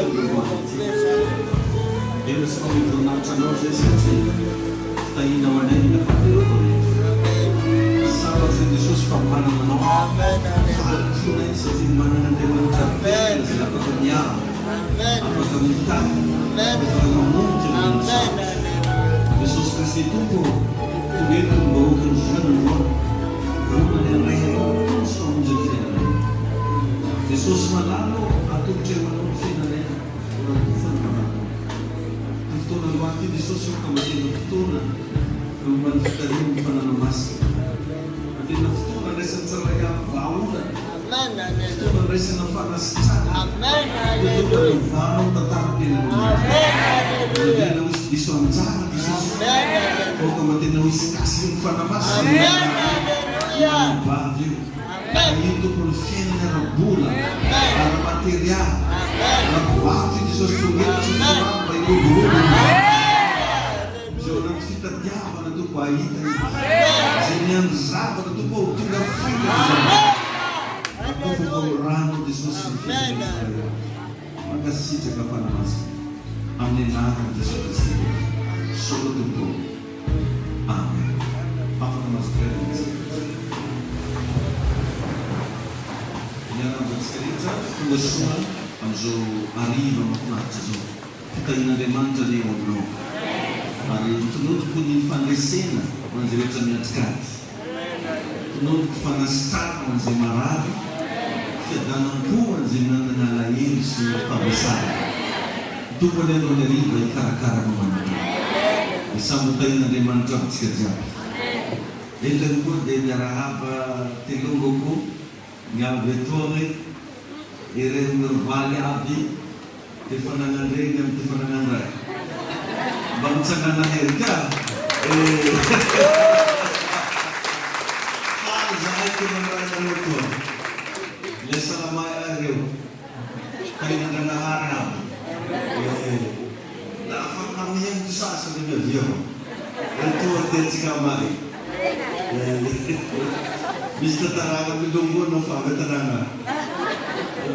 tonga androany ity. Dera sy manome voninahitra Anao izay satria fitahiana ho anay ny nafateranao rehetra. Sambatra i Jesosy fa manana Anao. Faly ny fonay satria manana Andriamanitra velona izay afaka miaro, afaka mitahy, afaka mamonjy ny andro sarotra. Jesosy Kristy Tompo ô, tonga eto ny vahoakan'i Ziona androany, vonona ny handray Anao Tompo sy Mpamonjy ny fiainanay. Jesosy malala ô, atolotray ho Anao ny fiainanay, ho rakofana ny ranao. Ity fotoana androany ity Jesosy ô ka mba tena fotoana nomban'ny fitarihan'ny Fanana Masina. Mba tena fotoana andraisan'ny tsirairay avy vahaolana. Fotoana andraisana fanasitranana. Fotoana anovanao ny tantaram-piainana mihitsy. Mba tena ho hisy diso anjara Jesosy. Aoka mba tena ho hisy kasiky ny Fanahy Masina io lehilahy io na io vavy io. Ka io Tompo ny fiainany ara-bola, ara-materialy, ara-pivarotra i Jesosy tonga eto tsy forano mba hiroborobo ny varotra. Izay ao anaty fitadiavana Tompo hahita izy. Izay miandry zavatra Tompo ô ho tonga faingana izany. Akofako amin'ny ranao Jesosy ny fiainana tsirairay. Mankasitraka Fanahy Masina. Amin'ny anaran'i Jesosy Kristy Tompo. Soa Tompo ô. Amen. Afaka mahazo toerana isika. Miarahaba antsika rehetra tonga soa amin'izao hariva mahafinaritra izao. Fitahian'Andriamanitra anie ho aminao. Ary tononiko ny fandresena ho an'izay rehetra miatrika ady. Tononiko fanasitranana ho an'izay marary, fiadanam-po ho an'izay manana alahelo sy favesarana. Ny Tompo anie androany hariva hikarakara anao manokana. Dia samy ho tahian'Andriamanitra aby tsika jiaby. Eto ihany koa dia miarahaba telongoko ny avy etoagny, ireo mirovaly aby Ty fanagnan-dreny amy ty fanagnan-dray. Mba mitsangana hery ka eh. Faly zahay ty mandray anareo etoa. Le salamay ahy reo. Tahin'Andragnahary aby. Eh. Lafa hamiheno ty sasa le miavia avao. Etoa ty antsika amay. Eh. Misy tantaragna milongoa nao fa avy an-tanàgna.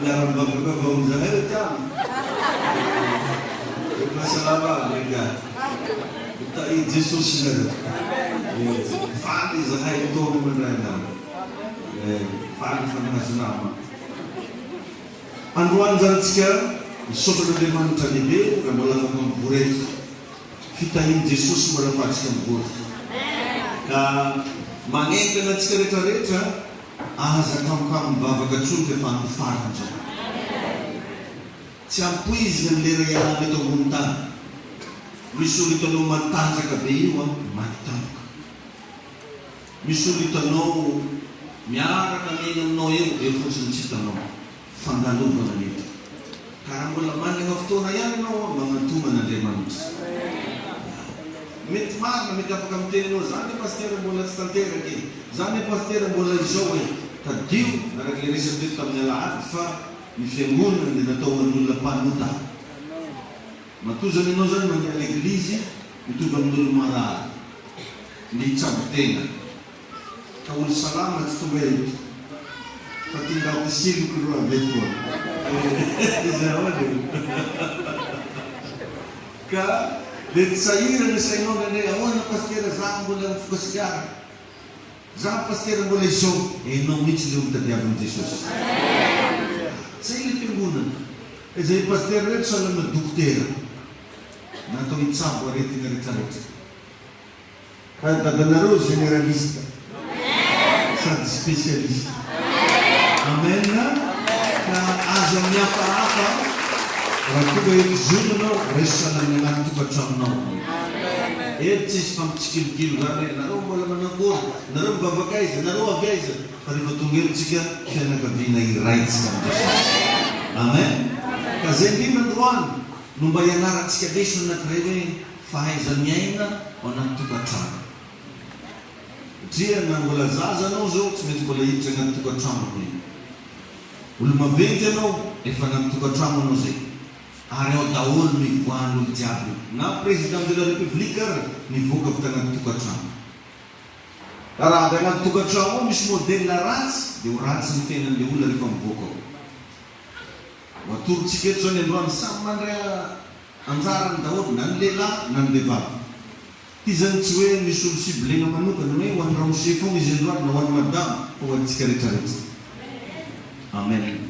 Miara-mivavaka avao amin'zahay ry tiana. Efa salama aby ry gahy. Tahin'i Jesosy nareo. Faly izahay etoana mandray anareo. Faly fa nahazo nama. Androany izany tsika misaotra an'Andriamanitra lehibe raha mbola afaka mivory eto. Fitahian'i Jesosy mbola afahantsika mivory. Ka magnentana antsika rehetra rehetra Aza kamokamo mivavaka tsony fa efa andro farany zao. Tsy ampoizina ny lera ialana eto ambony tany. Misy olo hitanao matanjaka be io an, maty tampoka. Misy olo hitanao miaraka miaina aminao eo, eo fotsiny tsy hitanao. Fandalovana ny eto. Ka raha mbola managna fotoana ihany ianao an, magnantogna an'Andriamanitra. Mety marina, mety afaka miteny anao, za anie pasitera mbola tsy tanteraka e, za anie pasitera mbola izao e. Tadidio, araka ilay resaka teto tamin'ny alahady fa ny fiangonana dia natao ho an'ny olona mpanota. Matoa zany ianao zany mandeha à l'église mitovy amin'olo marary, ndeha hitsabo tena. Ka olo salama tsy tonga eto fa ty ndaty siloko ro avy etoa eh izay ahoana io ka mety sahirana sainao indraindray ahoana pasitera za mbola mifoka sigara za pasitera mbola izao enao mihitsy le olo tadiavin'i Jesosy zay le fiangonana izay pasitera reto sahala amina dokotera natao hitsabo aretina retraretra. Ka dadanareo généraliste sady spécialiste. Amen ka aza mihafahafa raha tonga eto zony ianao raiso sahala amin'ny anaty tokantranonao. Eto tsisy fampitsikilikilo zany hoe nareo mbola manankory, nareo mivavaka aiza, nareo avy aiza fa rehefa tonga eto tsika fianakaviana iray tsika amin'i Jesosy. Amen ka zay indrindra androany no mba hianarantsika lesona anakiray hoe Fahaiza-miaina ao anaty tokantrano. Satria na mbola zaza anao zao tsy maintsy mbola hiditra anaty tokantrano anao io. Olo-maventy anao efa anaty tokantrano anao zay. Ary ao daholo no ivoahan'ny olo jiaby io. Na président de la république ary nivoaka avy tanaty tokantrano. Ka raha avy anaty tokantrano ao misy modèle ratsy dia ho ratsy ny fiainan'le olona rehefa mivoaka ao. Ho atorontsika eto izao ny androany, samy mandray anjarany daholo na ny lehilahy na ny vehivavy. Ity izany tsy hoe misy olo ciblena manokana hoe ho an'i ramose foagna izy androany na ho an'i madama fa ho antsika retraretra. Amen.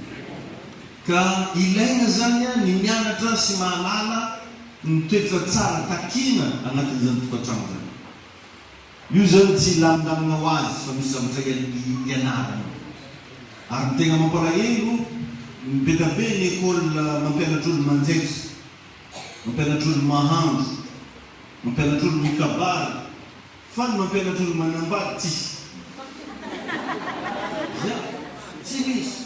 Ka ilaina izany ny mianatra sy mahalala ny toetra tsara takiana anatin'izany tokantrano izany. Io izany tsy hilamindamina ho azy fa misy zavatra ianarana. Ary ny tegna mampalahelo, be da be ny école mampianatra olo manjaitra, mampianatra olo mahandro, mampianatra olo mikabary, fa ny mampianatra olo manambady tsisy. Ya, tsy misy.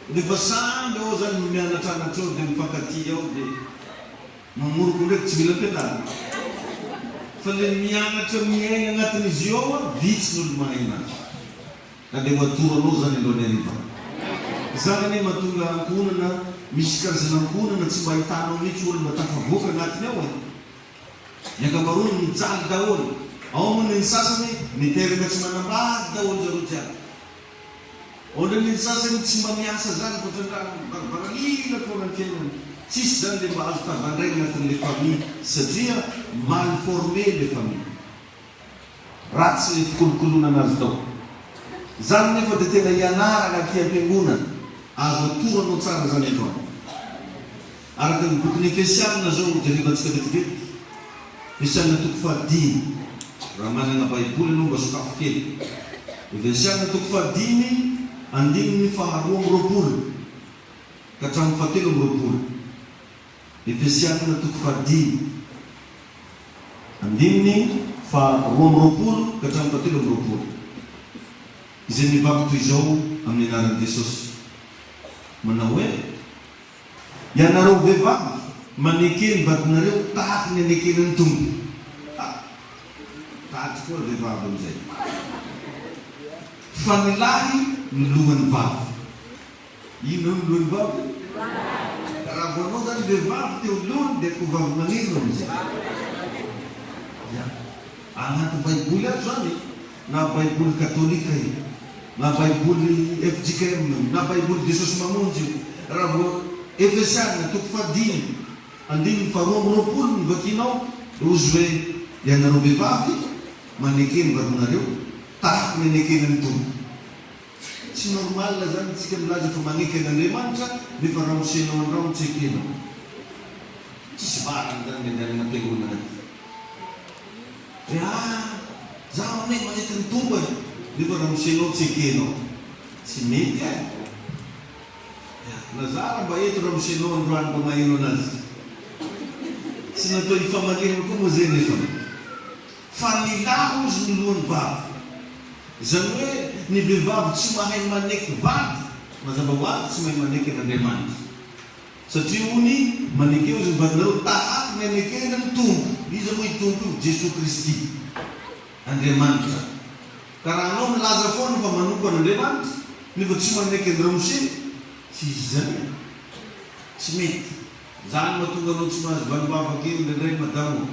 Rehefa samby ao zany no mianatranatra eo dia mifankatia ao dia. Mamoroko ndraiky tsy mila ampianarina fa le mianatra miaigna agnatin'izy io ao an vitsy ny olo mahay anazy ka le ho atoro anao zany androany hariva zany anie mahatonga ankohonana misy karazana ankohonana tsy mba ahitanao mihitsy olo mba tafavoaka agnatiny ao e ny ankamaroany mijaly daholo ao moa ny sasany miteraka tsy manambady daholo zareo jiaby. Ohatran'ny ny sasany tsy mba miasa zany fa ohatran'ny raha mibarabaralila foana ny fiainany. Tsisy zany le mba azo tavandraina anatin'le famille satria mal formé le famille. Ratsy le fikolokoloana anazy tao. Zany nefa de tena ianarana aty am-piangonana. Azo atoro anao tsara zany androany. Araka ny bokin'ny Efesianina zao hojerevantsika vetivety. Efesianina toko fahadimy. Raha manana Baiboly ianao mba sokafo kely. Efesianina toko fahadimy andininy faharoa amby roapolo ka hatramin'ny fahatelo amby roapolo. Efesianina toko fahadimy andininy faharoa amby roapolo ka hatramin'ny fahatelo amby roapolo. Izay mivaky toy izao amin'ny anaran'i Jesosy. Manao hoe. Ianareo vehivavy, maneke ny vadinareo tahaka ny anekena ny Tompo. Ha! Taty koa ny vehivavy amin'izay. Fa ny lahy no lohan'ny vavy. Inona no lohan'ny vavy? Raha vao anao izany vehivavy te ho lohany dia akoho vavy maneno amin'izay. Ya. Anaty baiboly ato izany e. Na baiboly katolika io, na baiboly fjkm io, na baiboly Jesosy Mamonjy io, raha vao Efesiana toko fahadimy andininy faharoa amby roapolo no vakianao dia hozy hoe ianareo vehivavy maneke ny vadinareo tahaka ny anekena ny Tompo. Tsy normal zany tsika milaza fa maneky an'Andriamanitra nefa ramosenao andramo tsy ekenao. Tsisy varany zany ny andehanana am-piangonana aty. Hoe ah! Zaho anie manety ny Tompo e! Nefa ramosenao tsy ekenao. Tsy mety e! Ya, na za ara mba eto ramosenao androany mba maheno anazy. Tsy natao hifamaliana koa moa zay nefa. Fa ny lahy hozy no lohan'ny vavy. Izany hoe ny vehivavy tsy mahay maneky vady, mazava ho azy tsy mahay maneky an'Andriamanitra. Satria hony maneke hozy ny vadinareo tahaky ny anekena ny Tompo. Iza moa io Tompo io? Jesoa Kristy. Andriamanitra. Ka raha anao milaza foana fa manompo an'Andriamanitra nefa tsy manaiky an'i Ramose, tsy izy izany e. Tsy mety. Zany mahatonga anao tsy mahazo valim-bavaka eo indraindray madama ô.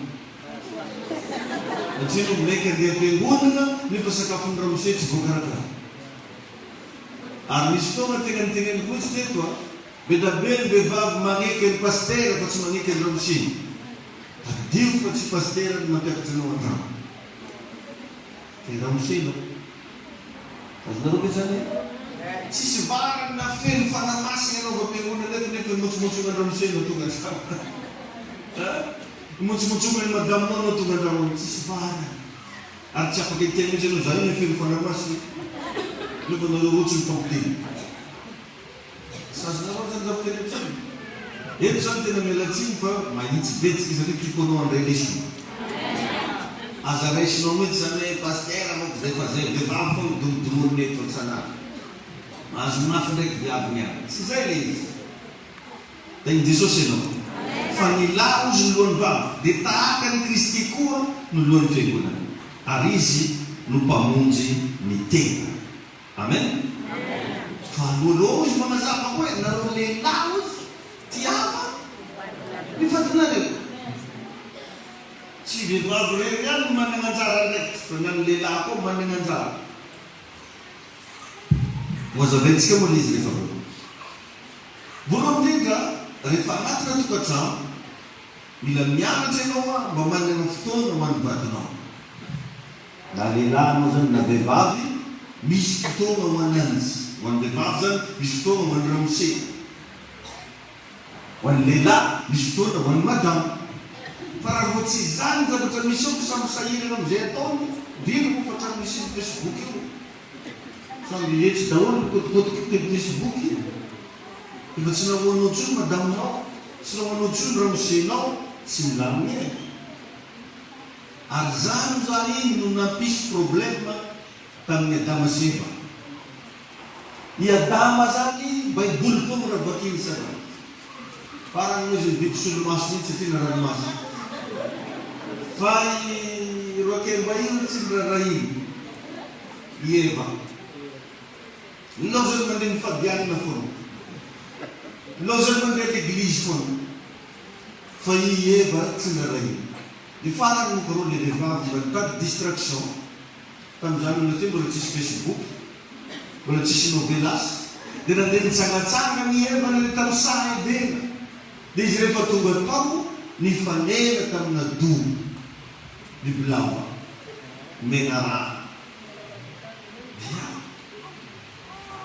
Satria anao maika andeha am-piangonana nefa sakafon'i Ramose tsy voakarakara. Ary nisy fotoana tena niteneniko mihitsy teto a. Be da be ny vehivavy magneky an'i Pasitera fa tsy magneky an'i Ramose. Tadidio fa tsy Pasitera no mampiakatra anao an-trano. Fa i Ramose no. Azonareo ve zany e? Tsisy varany na feno fanahy masina ianao avy am-piangonana eto nefa imotsimotsogna an-dRamose no tonga an-trano. Hein? Imotsimotsogna an'i Madaminao no tonga an-trano. Tsisy varany. Ary tsy afaka hiteny mihitsy ianao, za io ne feno fanahy masina nefa nareo roa tsy mifampiteny. Sazonareo zany za miteny amintsika? Eto zany tena miala tsiny fa mahitsy be tsika satria tiako anao handray lesona. Aza raisinao mihitsy zany hoe pasitera manko zay fa zay vehivavy foana domodomonina eto an-tsanà. Mahazo mafy ndraiky viavy niany. Tsy zay le izy. Tahin'i Jesosy ianao. Fa ny lahy hozy ny lohan'ny vavy dia tahaka an'i Kristy koa no lohan'ny fiangonana. Ary Izy no mpamonjy ny tena. Amen fa aloaloha hozy manazava koa e nareo lehilahy hozy tiava ny vadinareo tsy vehivavy irery ihany no managna anjara andraikitra fa na ny lehilahy koa managna anjara ho azavaintsika moa le izy rehefa avy eo voalohany indrindra. Rehefa anatina tokantrano, mila mianatra ianao mba manana fotoana ho an'ny vadinao. Na lehilahy anao zany na vehivavy, misy fotoana ho ananjy. Ho an'ny vehivavy zany, misy fotoana ho an'ny ramose. Ho an'ny lehilahy, misy fotoana ho an'ny madama. Fa raha vao tsy izany ny zavatra misy eo, samy sahirana amin'izay ataony, indrindra moa fa hatramin'ny nisian'ny facebook io. Samby etsy daholo ny kôtikôtiky teny facebook. Efa tsy nahoanao intsony madaminao, tsy nahoanao intsony ramosenao, tsy milamina e. Ary zany za iny no nampisy problème tamin'i Adama sy Eva. I Adama zany baiboly foana raha vakiny isan'andro. Farany moa izy nividy solomaso mihitsy satria narary maso. Fa i Roakemba io tsy niraharahiany i Eva. Nilaozany mandeha mifady hanina foana. Nilaozany mandeha leglizy foana. Fa i Eva tsy niraharahiany. Ny farany moa rô le vehivavy mba nitady distraction tamin'izany olona teo mbola tsisy facebook, mbola tsisy novelas dia nandeha nitsangatsangana i Eva nandeha tamin'ny saha Edena dia izy rehefa tonga tao nifanena tamina dobo bibilava menarana dia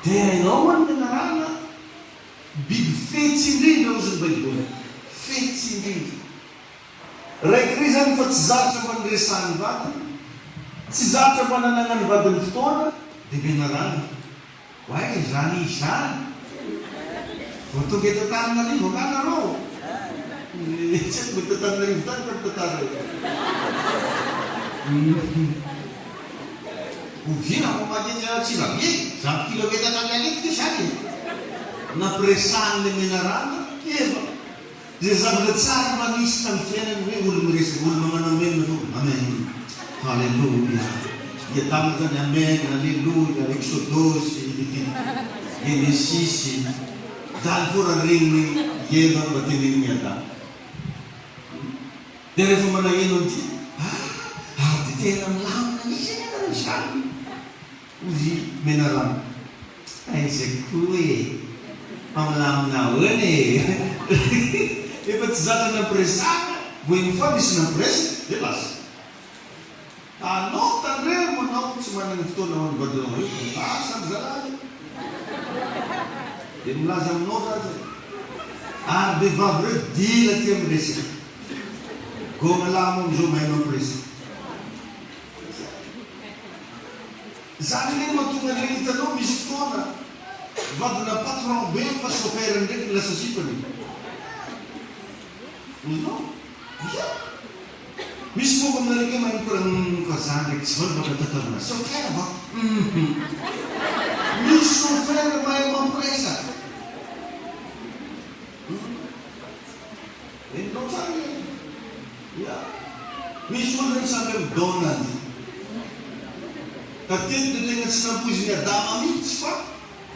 dia hainao moa ny menarana biby fetsy indrindra hozy ny baiboly fetsy indrindra. Raikitra izany fa tsy zatra mba niresahan'ny vadiny, tsy zatra mba nanagnan'ny vadiny fotoana, dia menarana. Oay izany izy izany! Vao tonga eto Antananarivo angaha nareo? Tsy haiko mba eto Antananarivo tany va ny tantara io? Oviana vao manketsy Antsirabe? 100 kilometatra miala eto ve izany e? Nampiresahan'ilay menarana Eva. Izay zavatra tsara mba nisy tamin'ny fiainany hoe olo miresaka, olo magnano amen foana, amen, haleloia, i Adama zany amen, aleloia, exodosy, genesisy, zany foana regniny i Eva mba tenenin'i Adama. Dia rehefa mba naheno an'ity, ah, ary dia tena milamina mihitsy anie nareo izany. Hozy menarana. Aiza koa e! Fa milamina ahoana e! Efa tsy zatra nampiresahana, vao une fois nisy nampiresaka dia lasa. Anao tandremo anao tsy manana fotoana ho an'ny vadinao io fa lasa ry zalahy io. Dia milaza aminao za zay. Ary vehivavy ireo dila tia miresaka. Gôma lahy moa amizao mahay mampiresaka. Zany anie no mahatonga an'ireny hitanao misy fotoana vadina patron be fa chauffeur ndraiky no lasa sipany e. Azonao? Ia. Misy momba aminareo kay mahay mikoragna humm fa za ndraiky tsy vao mba tantara chauffeur va humm. Misy chauffeur mahay mampiresaka. Humm. Henonao tsara anie e! Ya! Misy olona tsy ampy amin'i Donald. Ka teto dia tegna tsy nampoizin'i Adama mihitsy fa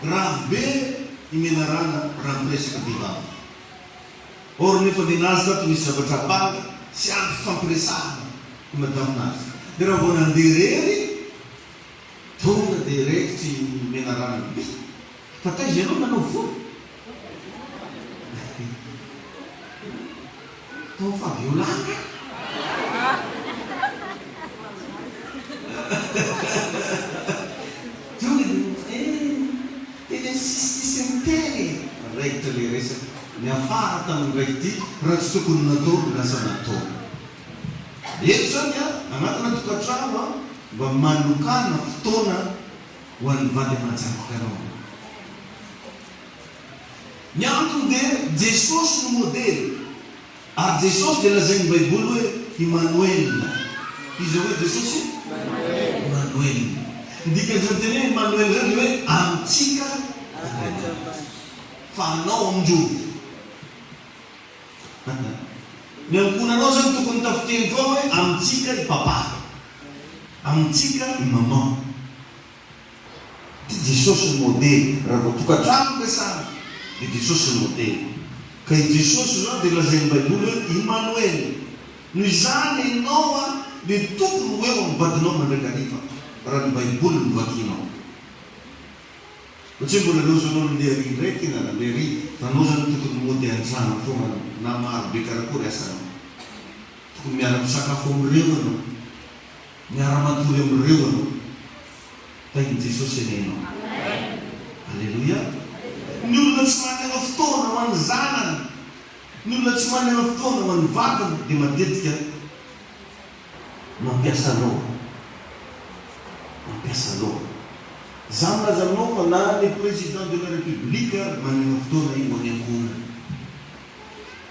grave be i menarana raha miresaka vehivavy. Or nefa nenazy tato nisy zavatra banga tsy ampy fampiresahana i madaminazy. Dia raha vao nandeha irery tonga dia raikitra i menarana. Fa taiza ianao nanao vola? Tao Fabiola angaha? Tonga dia eh, teny amin'ny sisisisin'ny teny e! Raikitra ilay resaka. Niafara tamin'ny iray ity, raha tsy tokony natao no lasa natao. Eto izany an, anatina tokantrano an, mba manokàna fotoana ho an'ny vady aman-janakareo. Ny antony dia Jesosy no modely, ary Jesosy dia lazain'ny Baiboly hoe Imanoela. Iza hoe Jesosy? Imanoela. Ny dikan'izany teny hoe Imanoela izany dia hoe amintsika Andriamanitra. Fa anao amin-jovy. Ny ankohonanao izany tokony tafiteny foana hoe amintsika i papa, amintsika i maman. Ty Jesosy no modely, raha vao tokantrano no resahana dia Jesosy no modely. Ka i Jesosy izao dia lazain'ny baiboly hoe Imanoela. Noho izany ianao dia tokony ho eo amin'ny vadinao mandrakariva raha ny baiboly no vakianao. Fa tsy hoe mbola lozanao ny le ary indray tena le ary fa anao zany tokony modely. dia an-trano foana na maro be karakory asanao. Tokony miara-misakafo amin'ireo ianao. Miara-matory amin'ireo ianao. Tahin'i Jesosy anie ianao. Aleloia. Ny olona tsy manana fotoana ho an'ny zanany, ny olona tsy manana fotoana ho an'ny vadiny dia matetika mampiasa loha. Mampiasa loha. Za milaza aminao fa na ny président de la république ary manana fotoana io ho an'ny ankohonany.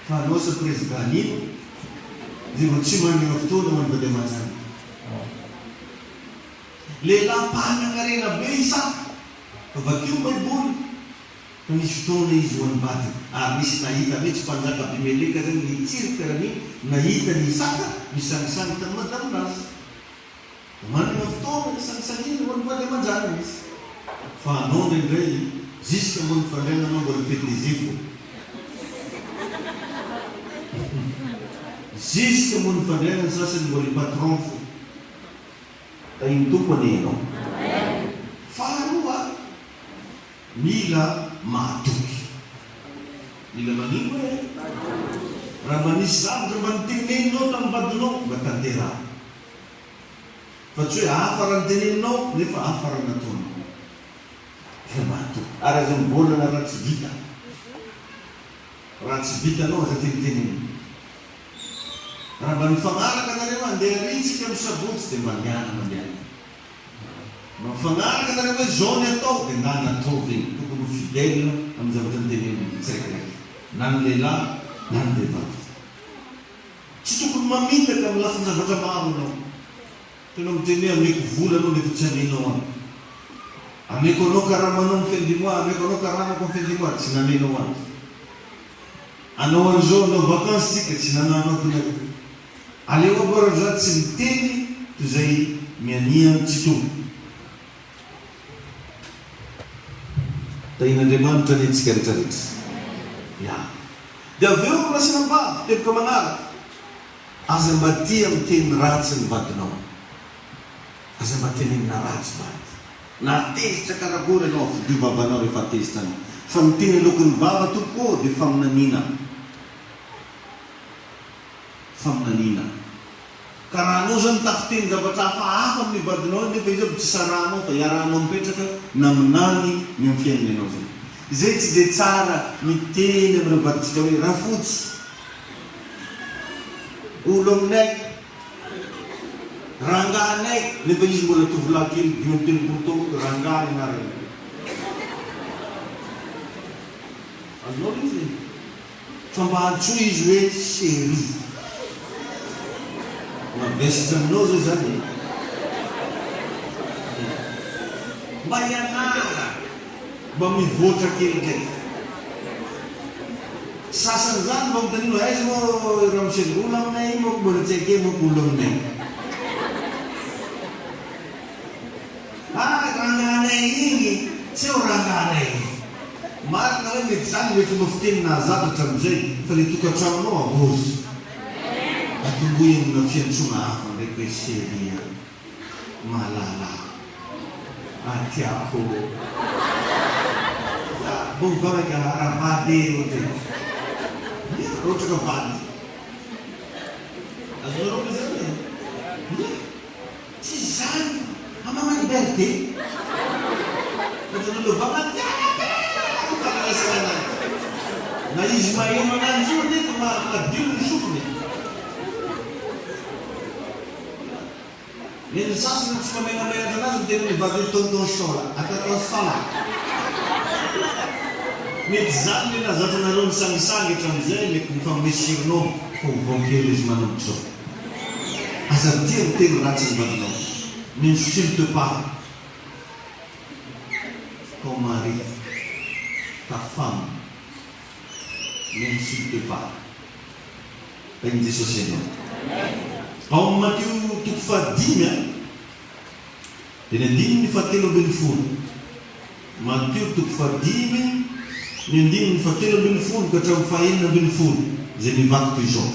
Fa anao sa président nino zay vao tsy manana fotoana ho an'ny vady aman-janaka. Lehilahy mpanankarena be Isaka. Fa vakio ny baiboly fa nisy fotoana izy ho an'ny vadiny ary nisy nahita mihitsy mpanjaka Abimeleka zany nitsirika ny nahita an'i Isaka nisangisangy tamin'ny madaminazy. Manana fotoana hisangisangiana ho an'ny vady aman-janany izy. Fa anao indraindray jusque ambony fandriana anao mbola PDG fô. Jusque ambony fandriana ny sasany mbola i patron fô. Tahin'ny Tompo anie ianao. Faharoa, mila mahatoky. Mila manino e? Raha mba nisy zavatra mba noteneninao tamin'ny vadinao, mba tanteraho. Fa tsy hoe hafa raha noteneninao nefa hafa raha nataonao. Mila mahatoky. Ary aza mivolana raha tsy vita. Raha tsy vitanao aza tenitenenina. Raha mba nifagnaraka nareo handeha ary tsika am sabotsy de mandehana mandehana. Mba mifagnaraka nareo hoe zao ny atao de ndana ataovy iny. Tokony ho fidèle am zavatra noteneniny ny tsiraikiraiky. Na ny lehilahy na ny vehivavy. Tsy tokony mamitaka am lafin-javatra maro ianao. Tena miteny hoe ameko vola anao nefa tsy amenao ahy. Ameko anao karamanao am fin du mois, ameko anao karamako am fin du mois, tsy namenao ahy. Anao an'izao andao vacances tsika tsy nanano akory nareo. Aleo abord za tsy miteny toy zay miania tsy tonga. Tahin'Andriamanitra anie tsika rehetra rehetra. Ya. Dia avy eo ry lasy rambavy, teboka manaraka. Aza mba tia miteny ratsy ny vadinao. Aza mba tenenina ratsy vady. Na tezitra karakory ianao afidio vavanao rehefa tezitra anao. Fa ny teny aloaky ny vava tompoko ô dia faminaniana. Faminaniana. Ka raha anao zany tafiteny zavatra hafahafa amin'ny vadinao io nefa izy aby tsy sarahanao fa iarahanao mipetraka naminany ny amin'ny fiainana ianao zay. Izay tsy dia tsara miteny amin'ireo vadintsika hoe rafotsy. Olo aminay. Rangahanay, nefa izy mbola tovolahy kely 35 taona, rangahy ny anarany. Azonao ilay izy e? Fa mba antsoy izy hoe chérie. Mavesatra aminao zao izany e? Mba hianara, mba mivoatra kely ndraiky. Sasany zany mba anontaniana hoe aiza moa i ramose ry olo aminay io manko mbola tsy haike manko olo aminay. Ah rangahanay igny tsy eo rangahanay igny. Marina hoe mety zany le fomba fiteny nahazatra hatramin'izay fa le tokantranonao avozy. Atombohy amina fiantsoana hafa ndraiky hoe chérie a. Malala a tiako ya bon mivavaka raha vady e ohatra e ya raha ohatra ka vady azonareo ve zany e ya tsy zany amama liberté ohatra ny vava tiana be faharesana anazy na izy maheno ananjy io anie de madio ny sofiny e. Ny sasany tsy mamenamenatra anazy miteny ny vadiny tonton Sola a tonton Sola. Mety zany le nahazatra anareo nisangisangy hatramin'izay mety mifanome surnom fa ovao kely izy manomboka izao. Aza mitia miteny ratsy ny vadinao. N'insulte pas ton mari, ta femme. N'insulte pas. Tahin'i Jesosy ianao. Ao amin'ny Matio toko fahadimy a, dia ny andininy fahatelo ambin'ny folo. Matio toko fahadimy, ny andininy fahatelo ambin'ny folo ka hatramin'ny fahenina ambin'ny folo, izay mivaky toy izao.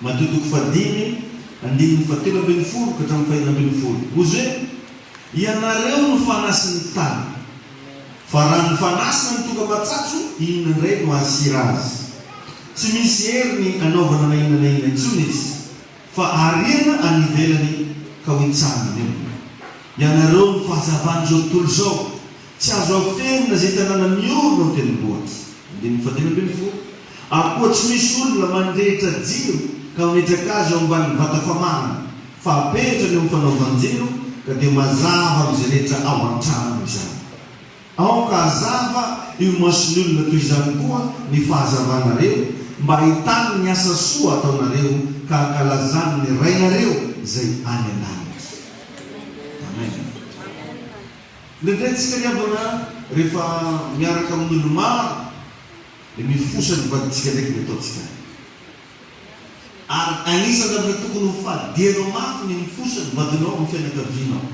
Matio toko fahadimy, andininy fahatelo ambin'ny folo ka hatramin'ny fahenina ambin'ny folo. Hoy izy hoe, Ianareo no fanasin'ny tany. Fa raha ny fanasina no tonga matsatso, inona indray no hahasira azy? Tsy misy heriny hanaovana na inona na inona intsony izy, fa ariana any ivelany ka hohitsahana ny olona. Ianareo no fahazavan'izao tontolo izao. Tsy azo afenina izay tanàna miorina ao an-tendrombohitra. Andininy fahadimy ambinifolo. Ary koa tsy misy olona mandrehitra jiro ka mametraka azy ao ambanin'ny vata famarana, fa apetrany eo amin'ny fanaovan-jiro, ka dia mazava amin'izay rehetra ao an-trano izany. Aoka hazava eo imason'ny olona toy izany koa ny fahazavanareo, mba hahitany ny asa soa ataonareo ka hankalazany ny Rainareo izay any an-danitra. Amen. Indraindray tsika ry havana rehefa miaraka amin'olo maro dia mifosa ny vadintsika ndraiky ny ataontsika any. Ary anisan'ny zavatra tokony ho fadianao mafy ny mifosa ny vadinao amin'ny fianakavianao.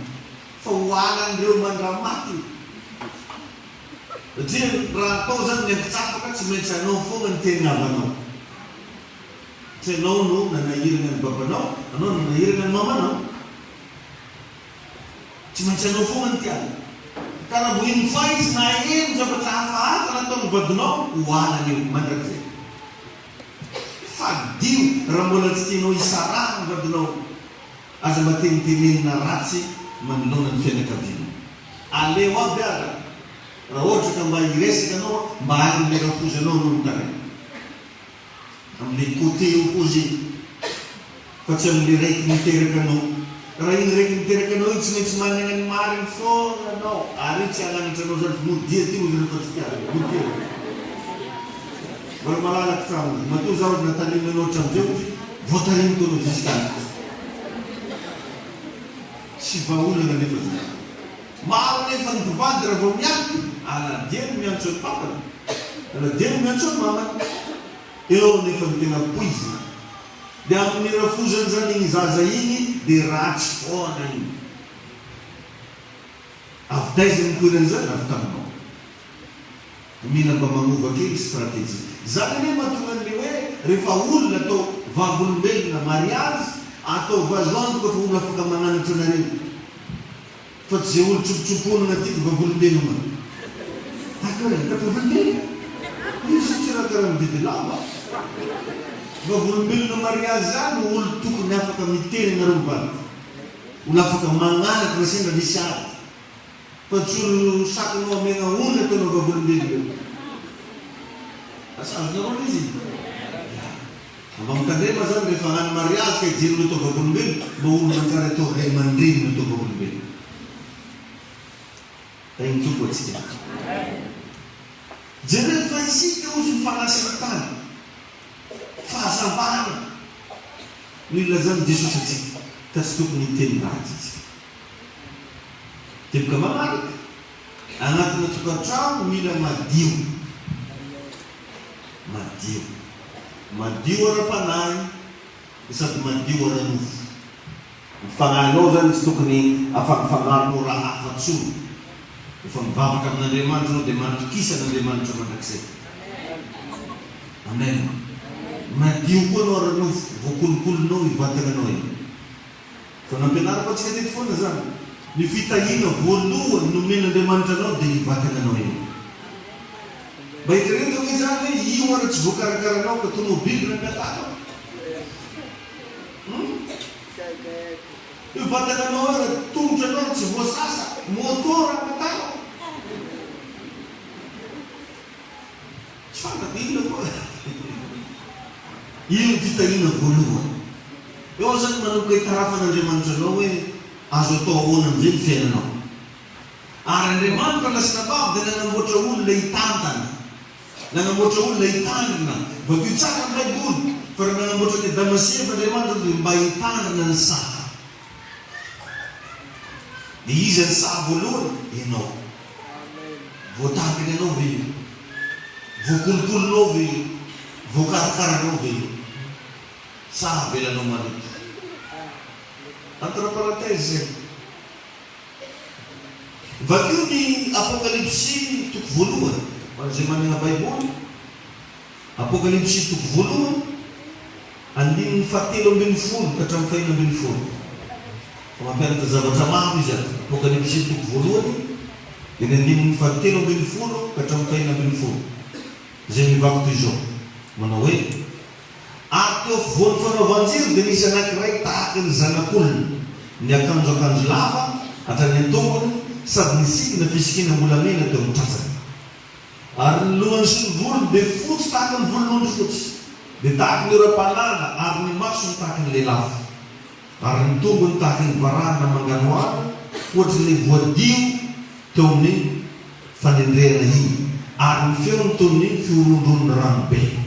Fa ho halan'ireo mandramaty io. Satria raha atao zany ny ankitsapaka tsy maintsy anao foagna ny tian'ny havanao. Satria anao no nanahirana ny babanao, anao no nanahirana ny mamanao. Tsy maintsy anao foana ny tiany. Ka raha vao iny fa izy naheno zavatra hafahafa nataon'ny vadinao, ho alany eo mandrakizay. Fadio raha mbola tsy tianao hisarahana ny vadinao. Aza mba tenitenenina ratsy manoloana ny fianakavianao. Aleo aby ara raha ohatra ka mba hiresaka anao mba any amin'ilay rafozanao anao mitaraina. Amin'ilay côté opposé fa tsy amin'ilay raiky niteraka anao. Raha iny raiky niteraka anao iny tsy maintsy manana ny mariny foana anao ary io tsy hananatra anao zany fa modia aty ozy rehefa tsy tianao. Modia ozy. Mbola malalaka trano ozy. Matoa zaho ozy natarimy anao hatramin'izay ozy voatarimiko anao jusqu'à ato. Tsy vahaolana anefa zany. Maro anefa ny mpivady raha vao miady, aladiany miantso an'i papany, aladiany miantso an'i mamany. Eo anefa ny tena poizina. Dia amin'ny rafozany zany iny zaza iny dia ratsy foana iny. Avy taiza no nipoiran'izany? Avy taminao. Mila mba manova kely stratégie. Zany anie mahatonga an'le hoe rehefa olona atao vavolombelona mariage, ataovy azo antoka fa olona afaka mananatra anareo. Fa tsy ze olo tsopotsoponina aty ko vavolombelogna. D'accord e, ka vavolombelogna? Izy tsy raha karaha mividy lamba. Vavolombelona mariage zany olo tokony afaka miteny anareo mivady. Olo afaka magnanatra raha sendra misy ady. Fa tsy olo sakinao amegna ondry ataonao vavolombelona eo. Asa azonareo le izy? Ya. Mba mitandrema zany rehefa hagnano mariazy ka hijery olo atao vavolombelona, mba olo manjary atao ray aman-dreny no atao vavolombelona. Tahin'ny Tompo antsika. Jereo fa isika hozy ny fanasan'ny tany. Fahazavana no ilazan'i Jesosy antsika ka tsy tokony hiteny ratsy isika. Teboka manaraka, anatina tokantrano mila madio. Madio. Madio ara-panahy no sady madio ara-nofo. Ny fanahinao izany tsy tokony afangafangaronao raha hafa intsony. Rehefa mivavaka amin'Andriamanitra ianao dia matokisa an'Andriamanitra mandrakizay. Amen. Madio koa ianao ara-nofo, voakolokolonao io vatananao io. Efa nampianariko antsika teto foana izany. Ny fitahiana voalohany nomen'Andriamanitra anao dia io vatananao io. Mba eritrereto ange izany hoe io ara tsy voakarakaranao ka tomobile no angatanao. Hum? Io vatananao io ara tongotra anao ara tsy voasasa, moto no angatanao. Tsy fantako inona koa. Io ny fitahiana voalohany. Eo izany manomboka hitarafan'Andriamanitra anao hoe azo atao ahoana amin'izay ny fiainanao. Ary Andriamanitra lasinabavy dia nanamboatra olona hitantana. Nanamboatra olona hitandrina. Vakio tsara ny Baiboly fa raha nanamboatra an'i Adama sy Eva Andriamanitra dia mba hitandrina ny saha. Dia iza ny saha voalohany? Ianao. Voatandrina anao ve io? Voakolokolonao ve io? Voakarakaranao ve io? Sa avelanao maloto? Entre parenthèses zay. Vakio ny Apokalypsy toko voalohany, ho an'izay manana Baiboly. Apokalypsy toko voalohany, andininy fahatelo ambinifolo ka hatramin'ny fahenina ambinifolo. Fa mampianatra zavatra maro izy ato. Apokalypsy toko voalohany. Dia ny andininy fahatelo ambinifolo ka hatramin'ny fahenina ambinifolo, izay mivaky toy izao, manao hoe, Ary teo afovoan'ny fanaovan-jiro dia nisy anankiray tahaka ny zanak'olona, niakanjo akanjo lava hatrany an-tongony sady nisikina fisikinam-bolamena teo amin'ny tratrany. Ary ny lohany sy ny volony dia fotsy tahaka ny volon'ondry fotsy, dia tahaka ny oram-panala, ary ny masony tahaka ny lelafo. Ary ny tongony tahaka ny varahana manganohano, hoatry ilay voadio teo amin'ny fanendrehana iny, ary ny feony toy ny fihorohoron'ny rano be.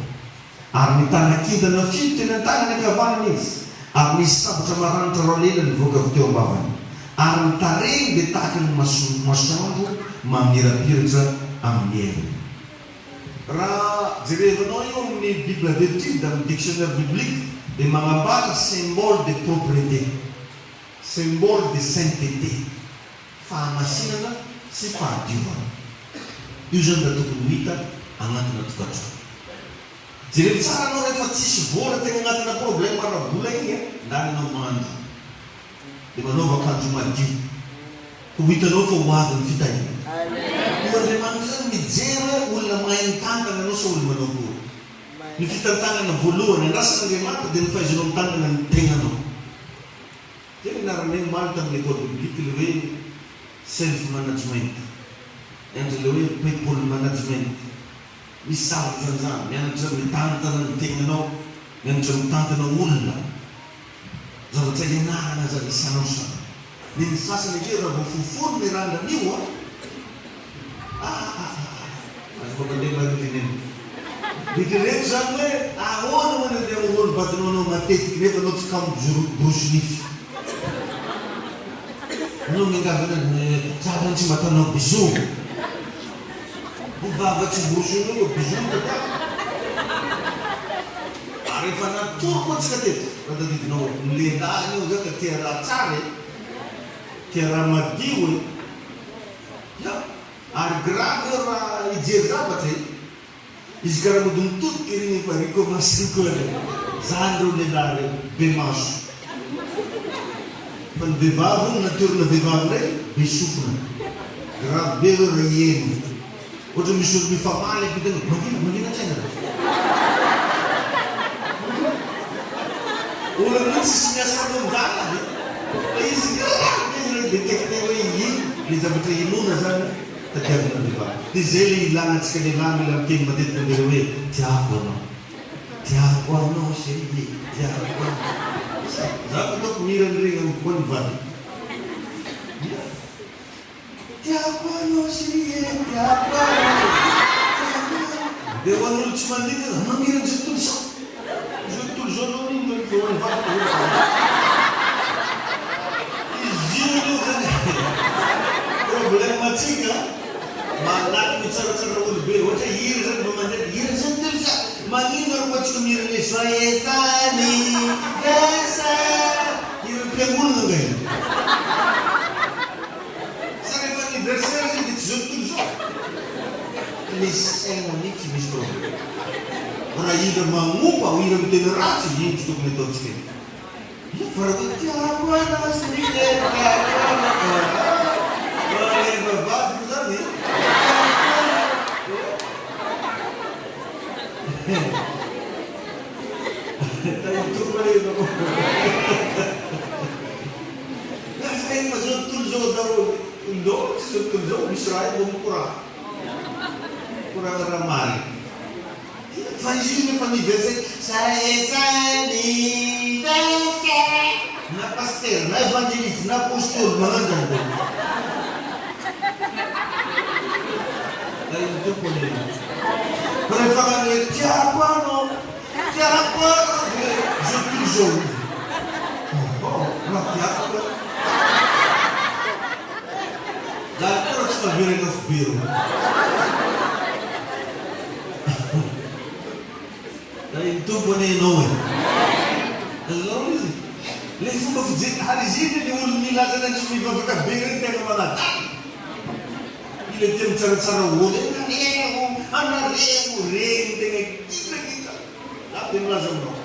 Ary nitana kintana fito teny an-tanany ankavanana izy, ary nisy sabatra maranitra roa lela nivoaka avy teo am-bavany, ary ny tarehiny dia tahaka ny masoandro mamirapiratra amin'ny heriny. Raha jerevanao io amin'ny Bible d'étude, amin'ny dictionnaire biblique, dia magnambara symbole de propreté, symbole de sainteté, fahamasinana sy fahadiovana. Io zany raha tokony ho hita agnatina tokantrano. Jereo tsara anao rehefa tsisy vola tegna agnatina problème ara-bola igny a, ndany anao mandro. Dia manaova akanjo madio. Ho hitanao fa ho avy ny fitahiana. Io Andriamanitra zany mijery hoe olona mahay mitantana anao sa olona manao akory. Ny fitantanana voalohany andrasan'Andriamanitra dia ny fahaizanao mitantana ny tegnanao. Zay ny anaranay omaly tamin'ny école biblique le hoe self management. Mianatra le hoe people management. Misy zavatra ohatran'izany. Mianatra mitantana ny tegnanao, mianatra mitantana olona. Zavatra ianarana aza isan'osana. Ny ny sasany ange raha vao fofony ny randrana io a! Ah ah ah! Aza mampandre marina tenenina. Eritrereto izany hoe ahoana moa ny andeha hamono vadinao anao matetiky nefa anao tsy kamo borosy nify. Anao miangavy anazy za zany tsy mba ataonao bisous. Ho vava tsy borosoinao io bisous no tadiaviko. Ary efa natory koa tsika teto raha tadidinao ny lehilahy anie hoy za ka tia raha tsara e! Tia raha madio e! Ya! Ary grave eo raha hijery zavatra e! Izy karaha mody mitodika ery efa recommence koa re! Zany reo lehilahy reo, be maso. Fa ny vehivavy hono nature-na vehivavy ndray be sofina. Grave be reo raha hiheno. Ohatra misy olo mifamaly ampita eo, mangina, mangina an-tsaina re. Olona io tsisy miasa amin'olon-drala ve? Fa izy grave be izy raha hi-detecter hoe ino le zavatra inoana zany tadiavina vehivavy. Dia izay le ilana antsika lehilahy mila miteny matetika aminareo hoe tiako anao. Tiako anao chérie, tiako anao. Za fataoko mihira an'ireny amiko koa ny vadiko. Ia. Tiako anao chérie e, tiako anao e, tiako anao. Dia ho an'olo tsy mandinika aza, mamira an'izao tontolo izao. Izao tontolo izao aloha anie no fa ho an'ny vadiko aloha vao. Izy io aloha zany problème antsika malaky mitsaratsara olo be. Ohatra hoe hira zany vao mandeha dia hira izao tontolo izao. Maninona rô koa tsika mihira an'ilay joyeux anniversaire. Hiram-piangonana nga io? Sa rehefa anniversaire zay dia tsy zao tontolo izao? Le saina mihitsy misy problème. Raha hira magnompa, hira miteny ratsy, iny tsy tokony ataontsika io. Io fa raha hoe tiako anao sy ny tiako anao, aa, raha rehefa vadiko zany e, tiako anao, eh. Lazainy fa zao tontolo izao daholo. Ndao tsy zao tontolo izao misy raha io vao mikoragna. Mikoragna raha marina. Fa izy io nefa anniversaire joyeux anniversaire. Na pasitera na evangeliste na apostoly magnano zany daholo. Tahin'ny Tompo anie ianao. Fa rehefa hagnano hoe tiako anao, tiako anao dia izao tontolo izao io. Ohh, raha tiako ka. Za koa raha tsy maverina afobe eo. Tahin'ny Tompo anie ianao e. Azonao izy? Ilay fomba fijery, ary izy iny le olona milaza ny tsy mivavaka be ireny tena manadala. Ilay tia mitsaratsara olo e, nareo, anareo, reny tegna gidragidra. Za dia milaza aminao.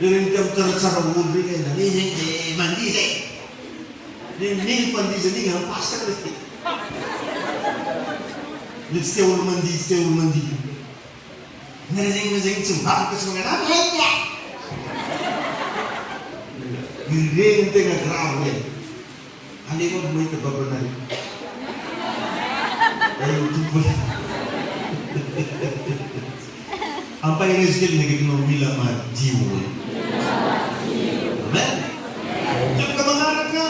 Ireny tia mitsaratsara olo reny e, nareo zegny de mandihy e. Nino fandihizana igny, ampasaka le fiteny. Le tsy te olo mandihy tsy te olo mandihy. Nareo zegny zegny tsy mivavaka tsy magnano amen. Ireny no tegna grave e. Aleo aby mahita babanareo. Eny Tompo e. Ampaherezo kely ny akaikinao mila madio e. Amen. Teboka manaraka,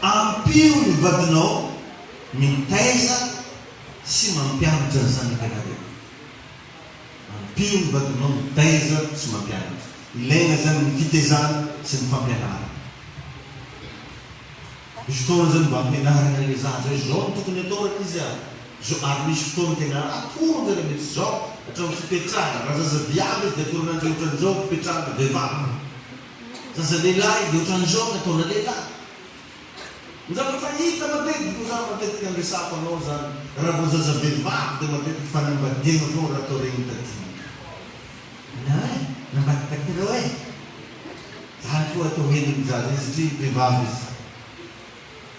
ampio ny vadinao mitaiza sy mampianatra ny zanakanareo. Ampio ny vadinao mitaiza sy mampianatra. Ilaina izany ny fitaizana sy ny fampianarana. Misy fotoana izany mba ampianarina ilay zaza hoe izao no tokony atao rankizy a! Izao, ary misy fotoana tena atoron-jareo mihitsy izao, hatramin'ny fipetrahana, raha zaza viavy izy dia atoronanjy ohatran'izao ny fipetrahana vehivavy, zaza lehilahy izy dia ohatran'izao ny ataona lehilahy. Ny zavatra hita matetika moa zany matetika ny resako anao zany raha vao zaza vehivavy dia matetika fanambadiana foana raha atao regny tadidy. Na eh, nambadika trop eh. Zany koa atao henon'ny zaza iny satria vehivavy izy.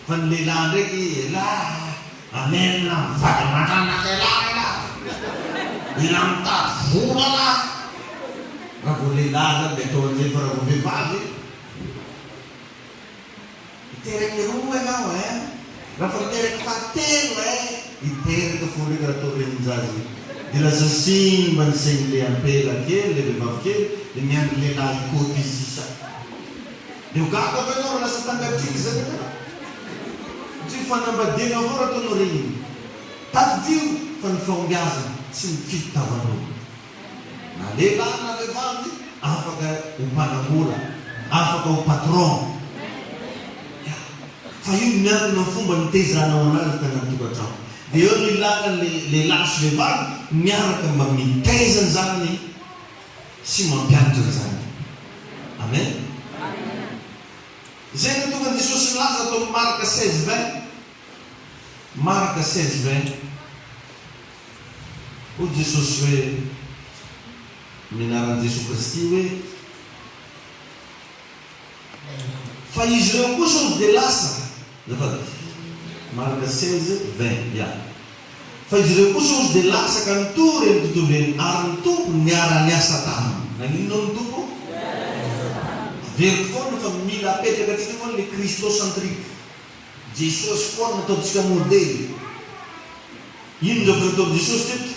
Fa ny lehilahy ndraiky elah amen mivady aman-dranaka elah elah. Elah mitady vola lah. Raha vao lehilahy zany dia atao an'izay fa raha vao vehivavy. Hiteraka roa ianao eh! Raha fa miteraka fahatelo eh! Hiteraka foana io raha atao renin-jaza io. Dia lasa simba ny sain'ilay ampela kely, ilay vehivavy kely, dia miandry lehilahy hikôty izy sisa. Dia ho gaga va ianao raha lasa tangatriaka izany ianao? Satria fanambadiana avao raha ataonao reniny. Tadidio fa ny fahombiazana tsy mifidy tavan'olona. Na lehilahy na vehivavy afaka ho mpanambola, afaka ho patron. Ya. Fa io miankina amin'ny fomba nitaizanao anazy tany an-tokantrano. Dia eo no ilana ny lehilahy sy vehivavy miaraka mba mitaiza ny zanany sy mampianatra ny zanany. Amen. Izay no tonga Jesosy nilaza ato amin'ny Marka 16 20. Marka 16 20. Hoy Jesosy hoe, amin'ny anaran'i Jesoa Kristy hoe, Fa izy ireo kosa hozy dia lasa, azafady, Marka 16, 20, ya. Fa izy ireo kosa hozy dia lasa ka nitory eny tontolo eny, ary ny Tompo niara-niasa taminy. Naninona hoy ny Tompo? Averiko foana fa mila apetraka antsika foana ilay Christocentrique. Jesosy foana no ataontsika modely. Inona no nataon'i Jesosy teto?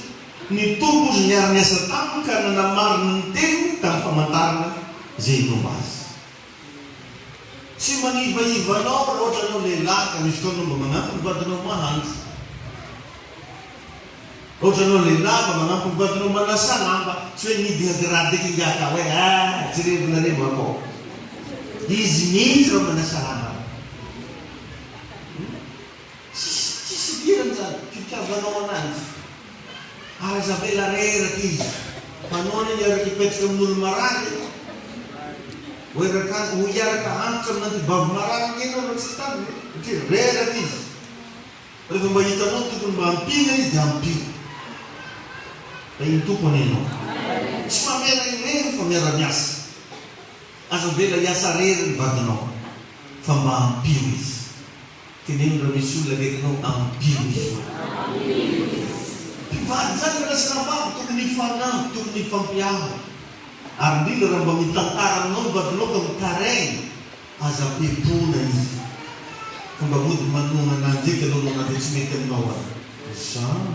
Ny Tompo izy niara-niasa taminy ka nanamarina ny teniny tamin'ny famantarana izay nomba azy. Tsy manivaiva anao raha ohatra ianao lehilahy ka misy fotoana mba manampy ny vadinao mahandro. Raha ohatra ianao lehilahy mba manampy ny vadinao manasa lamba, tsy hoe midina grade eky ingahy ka hoe ah jerevonareo akao. Izy mihitsy raha manasa lamba. Tsisy tsisy idirany zany fitiavanao ananjy. Ary aza avela reraka izy. Fa anao anie hiaraka hipetraka amin'olo marary e. Ho eraka ho hiaraka antitra amin'antibavy marary anie ianao raha tsy tandrina e. Satria reraka izy. Rehefa mba hitanao tokony mba ampiana izy dia ampio. Tahin'ny Tompo anie ianao. Tsy mamela irery fa miara-miasa. Aza avela hiasa rery ny vadinao fa mba ampio izy. Teneno raha misy olona akaikinao ampio izy io. Mpivady izany raha sy rahavavy tokony hifanampy, tokony hifampiaro. Ary indrindra raha mba mitantara aminao ny vadinao ka mitaraina, aza ampiatoana izy. Fa mba mody manohana ananjy eky aloha anao na dia tsy mety aminao aza. Izany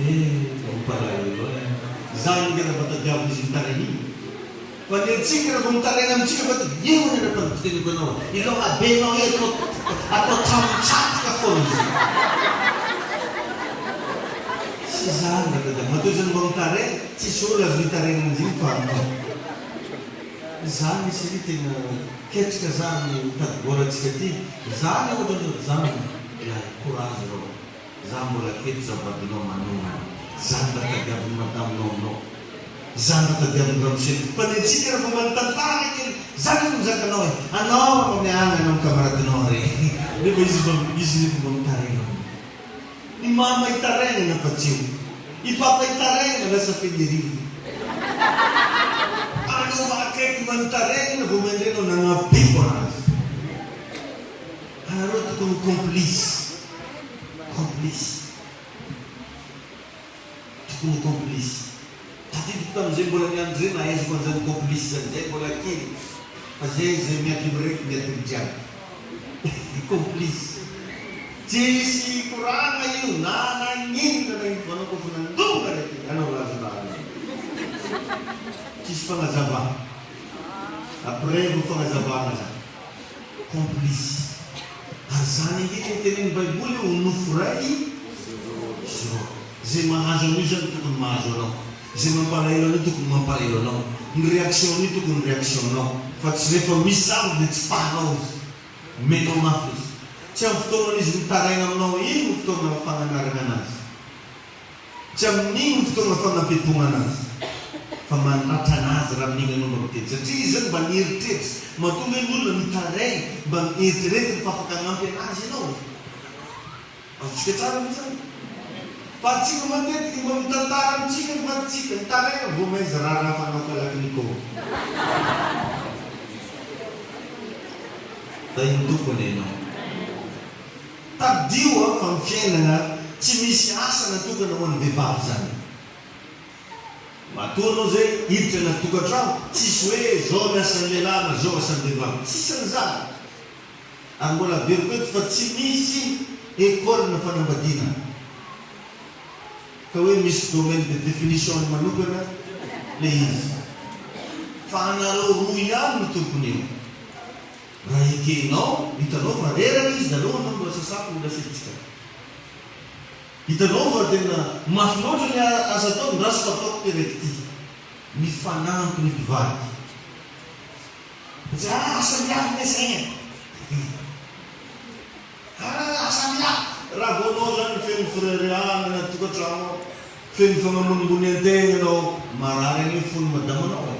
eh, mampalahelo eh. Izany ange raha mba tadiavin'izy mitaraina iny. Fa ny antsika raha vao mitaraina amintsika fa dia eo ny andrapanodidinako anao e! Ilao habenao io atao atao tranon-tsatroka foana izy io. Tsy izany ra dada, matoa izany mba mitaraina, tsisy olona azo mitaraina an'izy iny fa anao. Za misy ery tena ketrika za amin'ny mitady vola antsika aty, za anie ohatran'ny ohatr'izany ya courage rô. Za mbola keto za vadinao manohana. Zany mba tadiavin'i madame nao aminao. Zany mba tadiavin'i ramose. Fa ny antsika raha vao mba nitantara kely, zany no zakanao e. Anao raha mba miahagna anao camaradinao re. Nefa izy mba izy nefa mba mitaraina aminao. I mama hitaraina nefa tsy eo. I papa hitaraina lasa fenerivo. Anao mba akaiky mba nitaraina vao miandry anao nagnabeko anazy. Anareo tokony ho complice. Complice. Tokony ho complice. Tadidiko tamin'izay mbola niandry izay nahaizako an'izany complice izany. Zay mbola kely. Fa zay izay miady miraiky miady ny jiaby. Complice. Tsisy koragna io na naninona na inona fa anao koa fa nandonga raiky anao laza raha io. Tsisy fagnazavana. Après vao fagnazavana zany. Complice. Ary zany ange le tenenin'ny baiboly hoe ho nofo iray izy roa. Zay mahazo an'io zany tokony mahazo anao. Zay mampalahelo an'io tokony mampalahelo anao. Ny réaction an'io tokony réaction nao. Fa tsy rehefa misy zavatra dia tsipahanao izy. Omenao mafy izy. Tsy amin'ny fotoanan'izy mitaraina aminao iny no fotoana fananarana anazy. Tsy amin'iny no fotoana fanampiatoana anazy. Fa mandratra anazy raha amin'iny ianao mba miteny. Satria izy zany mba nieritreritra. Matoa ve ny olona mitaraina mba eritreretiny fa afaka hanampy anazy ianao e? Azontsika tsara ve zany? Fa antsika matetika mba mitantara amintsika ny vadintsika, mitaraina vao maiza raharaha fanao kalachnikov. Tahin'ny Tompo anie ianao. Tadidio an fa ny fiainana tsy misy asa natokana ho an'ny vehivavy zany. Matoa anao zay hiditra anaty tokantrano, tsisy hoe zao ny asan'ny lehilahy na zao asan'ny vehivavy. Tsisy an'izany. Ary mbola averiko eto fa tsy misy école na fanambadiana ka hoe misy domaine de définition-ny manokana le izy. Fa anareo roa ihany no tompony eo. Raha ekenao, hitanao fa reraka izy, aleo anao mbola sasako mbola asiantsika. Hitanao fa tena mafy loatra ny asa ataony, ndraso fa ataoko ty raiky ty. Mifanampy ny mpivady. Fa tsy ah asa miafina izay e! Ah asa miafina! Raha vao anao zany feno fireharehana anaty tokantrano ao, feno fagnambonimbonian-tegna anao, marary anie fon'ny madamanao e!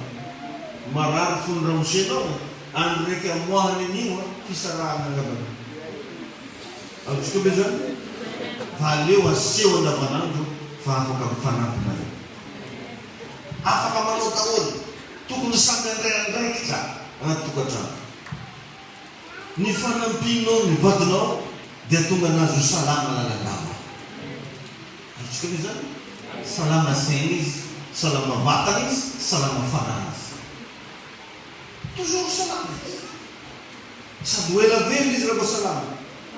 Marary fon'ny ramosenao e! Andro raiky amoahany an'io an, fisarahana angambany. Azontsika ve zany? Fa aleo aseho andavanandro fa afaka mifanampy nareo. Afaka manao daholo. Tokony samy handray andraikitra anaty tokantrano. Ny fanampianao ny vadinao dia tonga anazy ho salama lalandava. Azontsika ve izany? Salama saina izy, salama vatana izy, salama fanahy izy. Toujours salama izy. Sady ho ela velona izy raha mba salama.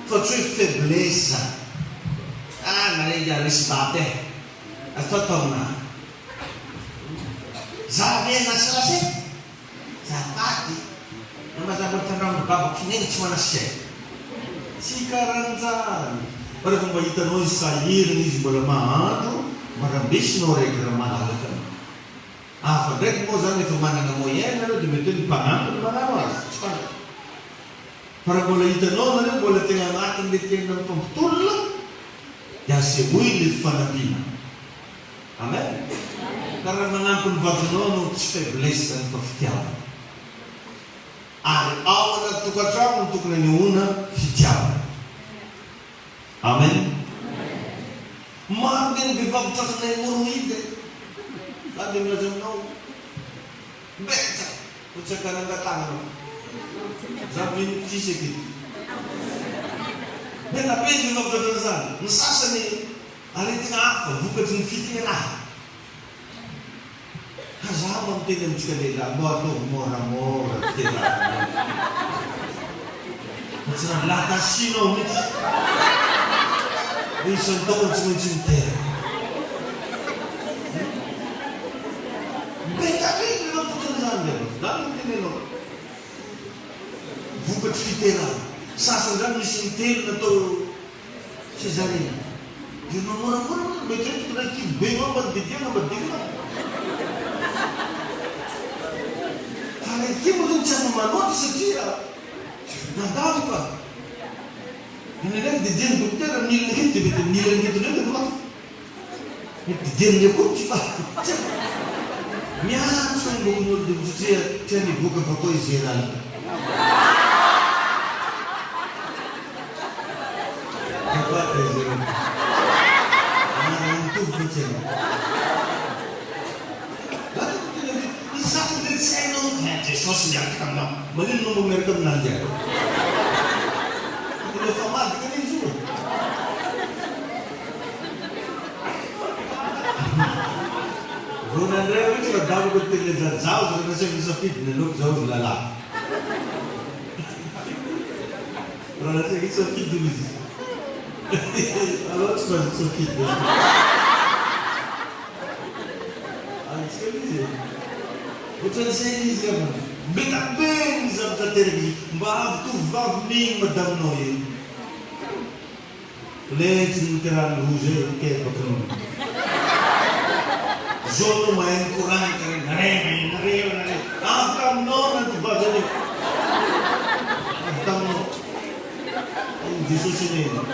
Fa tsy hoe faiblesse zany. Ah nareo ingahy resy daty eh. Atao taona. Za ve lasa lasa e? Zafady na mazava ny tandraminy vava kinenga tsy manasika e! Tsy karanjany! Fa rehefa mba hitanao izy sahirana izy mbola mahandro mba rambesinao raiky raha malalaka anao. Hafa ndraiky moa zany efa manana moyen nareo de mety hoe ny mpanampy no manano azy, tsy fantatra. Fa raha mbola hitanao nareo mbola tena anatin'le tena mifampitolona de asehoy le fifanampiana. Amen! Ka raha manampy ny vadinao anao tsy faiblesse zany fa fitiavana. Ary ao anaty tokantrano no tokony anehoana fitiavana. Amen! Maro nge ny vehivavy tratran'ny hemorroïde e! Za dia milaza aminao, betsaka fa tsy ankarangan-tanana fa za mino tsisy aketo. Be da be ny vehivavy tratran'izany. Ny sasany Aretina hafa vokatry ny fiterahana. Ka za mba miteny amintsika lehilahy, mba ataovy moramora ny fiterahanao. Fa tsy raha latasinao mihitsy hoe isan-taona tsy maintsy miteraka. Mipetrapetraka ianao fotsiny izany ry havana. Za no miteny anao. Vokatry fiterahana. Sasany izany misy intelo natao Césarine, dia anao moramora moa mety hoe tokony hoe kibo be angamba ny didiana mba didina. Fa raha ity moa zany tsy afa-manoatra satria nandalo ka. Indraindray ny didian'ny dokotera milina kely dia mety milina kely indray dia mafy. Mety didian'ny akoho tsy fa tsy haiko. Miantso ny lokon'olo dia satria tsy nivoaka avy akao i Gérald. Azafady ry Gérald. Anarana mitovy fa tsy hainao. Zany no tena hoe ny sasany dia tsy hainao mihitsy. Jesosy miaraka aminao. Maninona anao mba miaraka aminà ingahy? Vao nandray mihitsy madamako niteny an'izany, zaho zao nasaiko nisafidy ny aleoko zaho ry lalahy. Raha nasaiko hisafidy hoy izy. Aleo tsy mahazo misafidy zany. Azontsika ilay izy e. Ohatran'izay ilay izy angamba. Be da be ny zavatra ateraka izy. Mba avy tovovavy mino madaminao eo. Letsy ny niterahany roa zay niteraka nono. Zao anao mahay mikoragna kare nareva e nareva nareva. Avy taminao nantovavy an'io. Avy taminao. Tahin'i Jesosy anie ianao.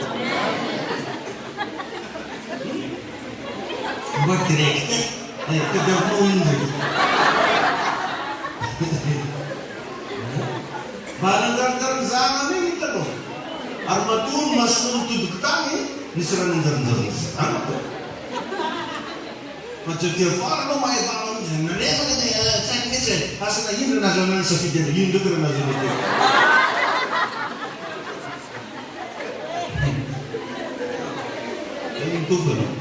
Mba direct e. Eh, tadiavinao ino ndraiky. Mba nanjarinjary ny zanany iny hitanao. Ary matoa ny masonao nitodika tany, nisy raha nanjarinjary ny zanako. Fa tsy aty afara anao mahay vava mihitsy. Nalefaka dia tsy haiko mihitsy e. Asa na ino raha nahazoanao nisafidy an'io. Ino ndraiky raha nahazoanao teo. Eny mitovy anao.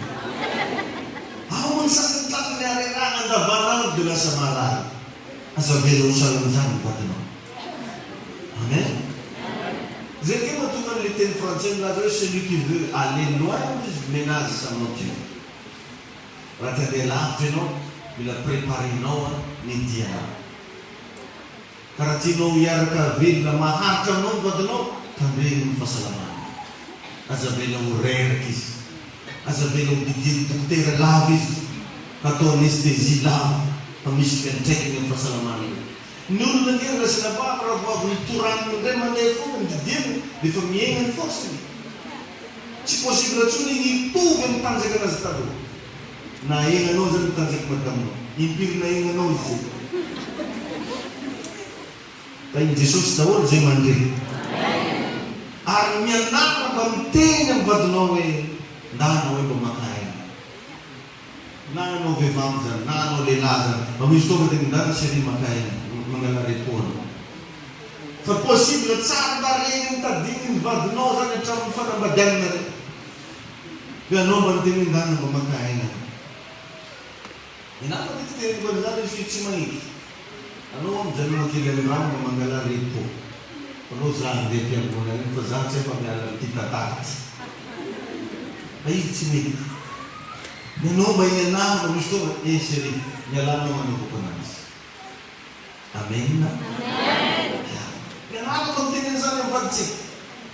Ao ny sasany tratran'ny harerahana andavanandro dia lasa marary. Aza avela ho salan'izany ny vadinao. Amen. Zay ange mahatonga an'ilay teny frantsay milaza hoe celui qui veut aller loin hozy ménage sa monture. Raha te handeha lavitra ianao, mila préparer-nao ny dianao. Ka raha tianao hiaraka velona maharitra aminao ny vadinao, tandremo ny fahasalamany. Aza avela ho reraka izy. Aza avela ho didian'ny dokotera lava izy, hatao anesthésie lava fa misy fiantraikany amin'ny fahasalamany io. Ny olona ange ry Rasinabavy raha vao avy nitoraniny indray mandeha foana ny didiany dia efa mihena ny force-ny. Tsy possible intsony ny hitovy amin'ny tanjaka anazy taloha. Nahenanao zany ny tanjaky madaminao. Impiry nahenanao izy zay. Tahin'i Jesosy daholo izay mandre. Ary mianara mba miteny amin'ny vadinao hoe ndana hoe mba maka aina. Na anao vehivavy zany na anao lehilahy zany mba misy fotoana dia ndana chérie maka aina, mangala repos anao. Fa possible tsara mba regny mitadiny ny vadinao zany hatramin'ny fanambadianareo. Hoe anao mba niteny hoe ndana mba maka aina. Ny ahy matetika teneniko an'izany izy hoe tsy maninona. Anao hoa mijanona kely any rano mba mangala repos. Fa anao za handeha am-piangonana iny fa za tsy afa miala amin'ity tantara ty. Fa izy tsy mety. Ny anao mba ianarana mba misy fotoana, eh chérie, mialà anao manaovako anazy. Amen. Ya. Mianara mba miteny an'izany amin'ny vadintsika.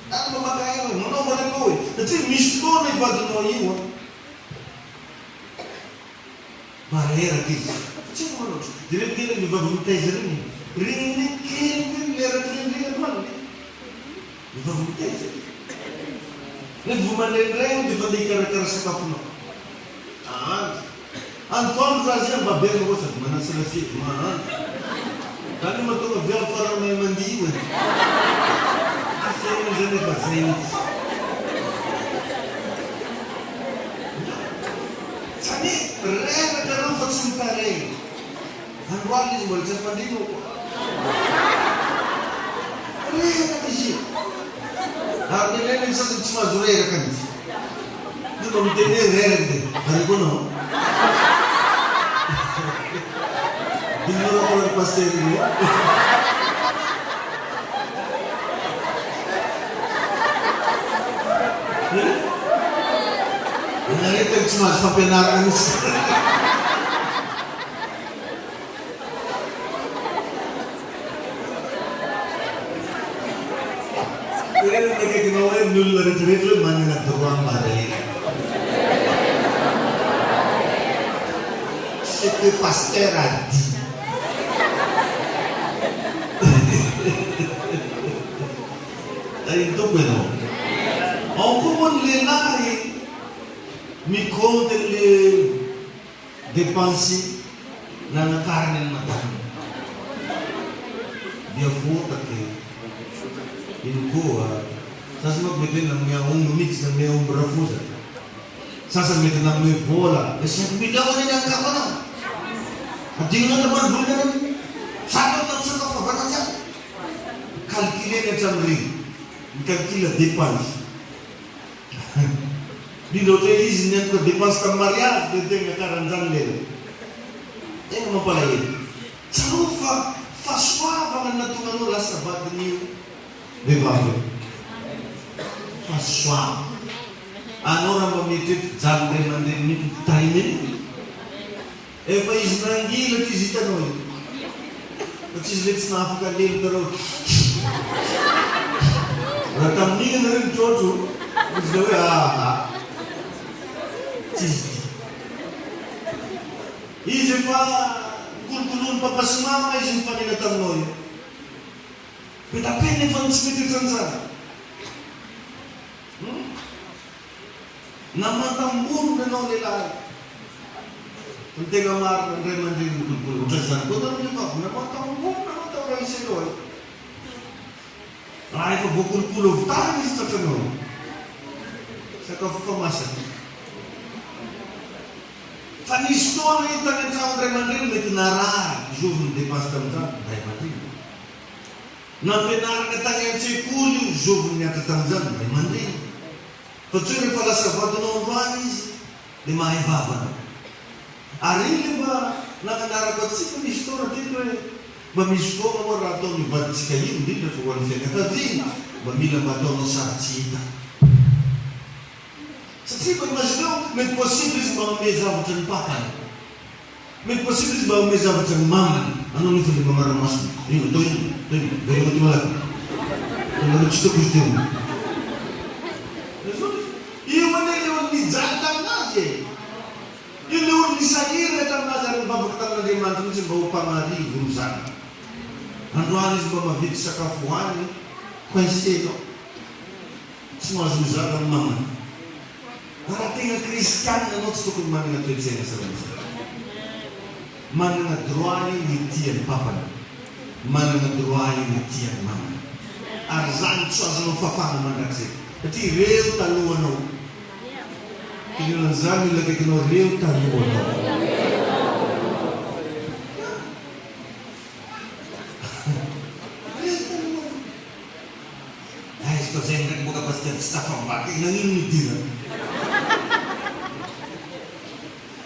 Ndana mba maka aina hoe, manaova repos e. Satria misy fotoana io vadinao io an. Mba reraka izy. Tsy haiko manoatra. Jereo kely ny vehivavy mitaiza ireny e. Ireny kely ireny reraka ireny indray androany e. Vehivavy mitaiza. Rehefa vao mandraindray io dia efa andeha hikarakara sakafonao. Mahandro. Antoandro za zay mba be anareo sady manasa lasiety mahandro. Zany no mahatonga viavy farany mahay mandihy io e. Ty fiainana zany efa zay mihitsy. Zany hoe reraka nareo fa tsy mitaraina. Andro alina izy mbola tsy ampandriana ao koa. Reraka izy io. Ary indraindray ny sasany tsy mahazo reraka mihitsy. Io mba miteny hoe reraka dia nareo koa nanao. Diniho rapport an'i Pasteur ireo. Ianareo tena tsy mahazo fampianarana mihitsy. Teneno ny akaikinao hoe ny olona rehetra rehetra hoe manana droit marina. Ce que pasteur a dit. Tahin'ny Tompo ianao. Ao koa moa ny lehilahy mi-compte an'le depense nanakarany an'i madame. Dia fotaka e. Ino koa. Sasany manko mety hoe nanome aomby mihitsy, nanome aomby rafozana. Sasany mety nanome vola, le cinq millions anie ny ankavanao. Adinonao ny ambanivohitra any anie. Zany no sakafo havana tsy ampy. Calculer-ny hatramin'ireny. Mi-calcule dépense. Indrindra ohatra hoe izy niantoka dépense tamin'ny mariage dia tegna karan'izany lera. Tegna mampalahelo. Tsarovy fa fahasoavana no nahatonga anao lasa vadin'io vehivavy io. Fahasoavana. Anao raha mba mieritreritra jalin'ny ray aman-dreniny iny, tahin'ny iny. Efa izy nangilatra izy hitanao io. Fa tsy izy le tsy nahafaka lelo tareo. Raha tamin'iny ianareo nitrotro, izy le hoe aa. Tsy izy ity. Izy efa nikolokoloin'i papa sy mama izy nifanena taminao io. Be da be nefa ny tsy mety ohatran'izany. Hum? Namantam-borona ianao lehilahy. Ny tena marina ny ray aman-dreny mikolokolo. Ohatran'izany koa nareo vehivavy, namantam-borona anao tao raha iseho e. Raha efa voakolokolo avy tany izy tratranao. Sakafo efa masaka. Fa nisy fotoana io tany an-tranon'ny ray aman-dreny mety narary, zovy ny dépense tamin'izany, ray aman-dreny. Nampianarina tany an-tsekoly io, zovy ny nihatra tamin'izany, ray aman-dreny. Fa tsy hoe rehefa lasa vadinao androany izy dia mahay vava anao. Ary iny le mba nananarako antsika nisy fotoana teto hoe mba misy fotoana moa raha ataon'io vadintsika io, indrindra fa ho an'ny fianakaviana, mba mila mba ataonao sary tsy hita. Satria mba imagineo, mety possible izy mba hanome zavatra ny papany. Mety possible izy mba hanome zavatra ny mamany. Anao nefa le manara-maso. Ino, atao inona? Atao inona? Veloma ty malaky. Hitanareo tsy hitako izy teo. Io anie le olona nijaly taminazy e! Io le olona nisahirana taminazy ary nivavaka tamin'Andriamanitra mihitsy mba ho mpagnarivo ny zanany. Androany izy mba mavidy sakafo hohaniny, coincé tao. Tsy mahazo mizara ny namany. Raha tena kristianina ianao tsy tokony manana toe-tsaina sahala amin'izany. Manana droit io hitia ny papany. Manana droit io hitia ny mamany. Ary izany tsy ho azonao fafana mandrakizay. Satria ireo talohanao. Teneno an'izany ny olona akaikinao ireo talohanao. Ireo talohanao. Aiza koa zay ndraiky boka pasitera tsy tafambaka e, nagnino nidirana?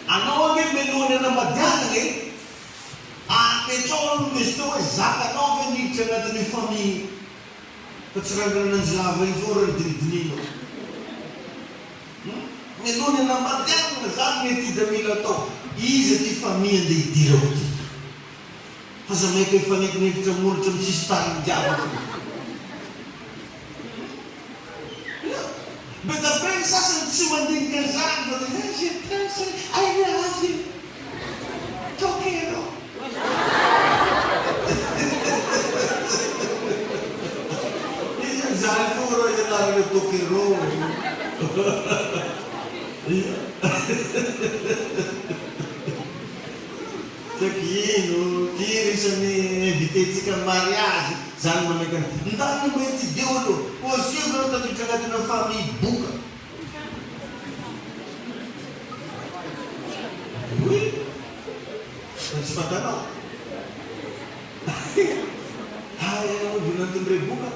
Anao ange melohany anambadianana e, apetrao aloha ny question hoe zakanao ve ny hiditra anatin'io famille io? Fa tsy randrana nanjilava io foana no dinidinihinao. Hum? Melohany anambadianana zany ny étude mila atao, iza ty famille andeha hidirako ty? Aza maika hifanentinentitra molotra amin'ny sisintany jiaby akory. Be da be ny sasany tsy mandinika an'izany fa dia eh je t'aime chérie, I love you, tokero. Iza izany foana raha ianarana tokero. Tsy haiko ino, firy isan'ny invité-ntsika amin'ny mariage, zany manaiky an'io. Ndany mba étudier aloha, possible anao tafiditra anatina famille boka. Oui, fa tsy fantanao. Hay ianao vinanton'ireo boka.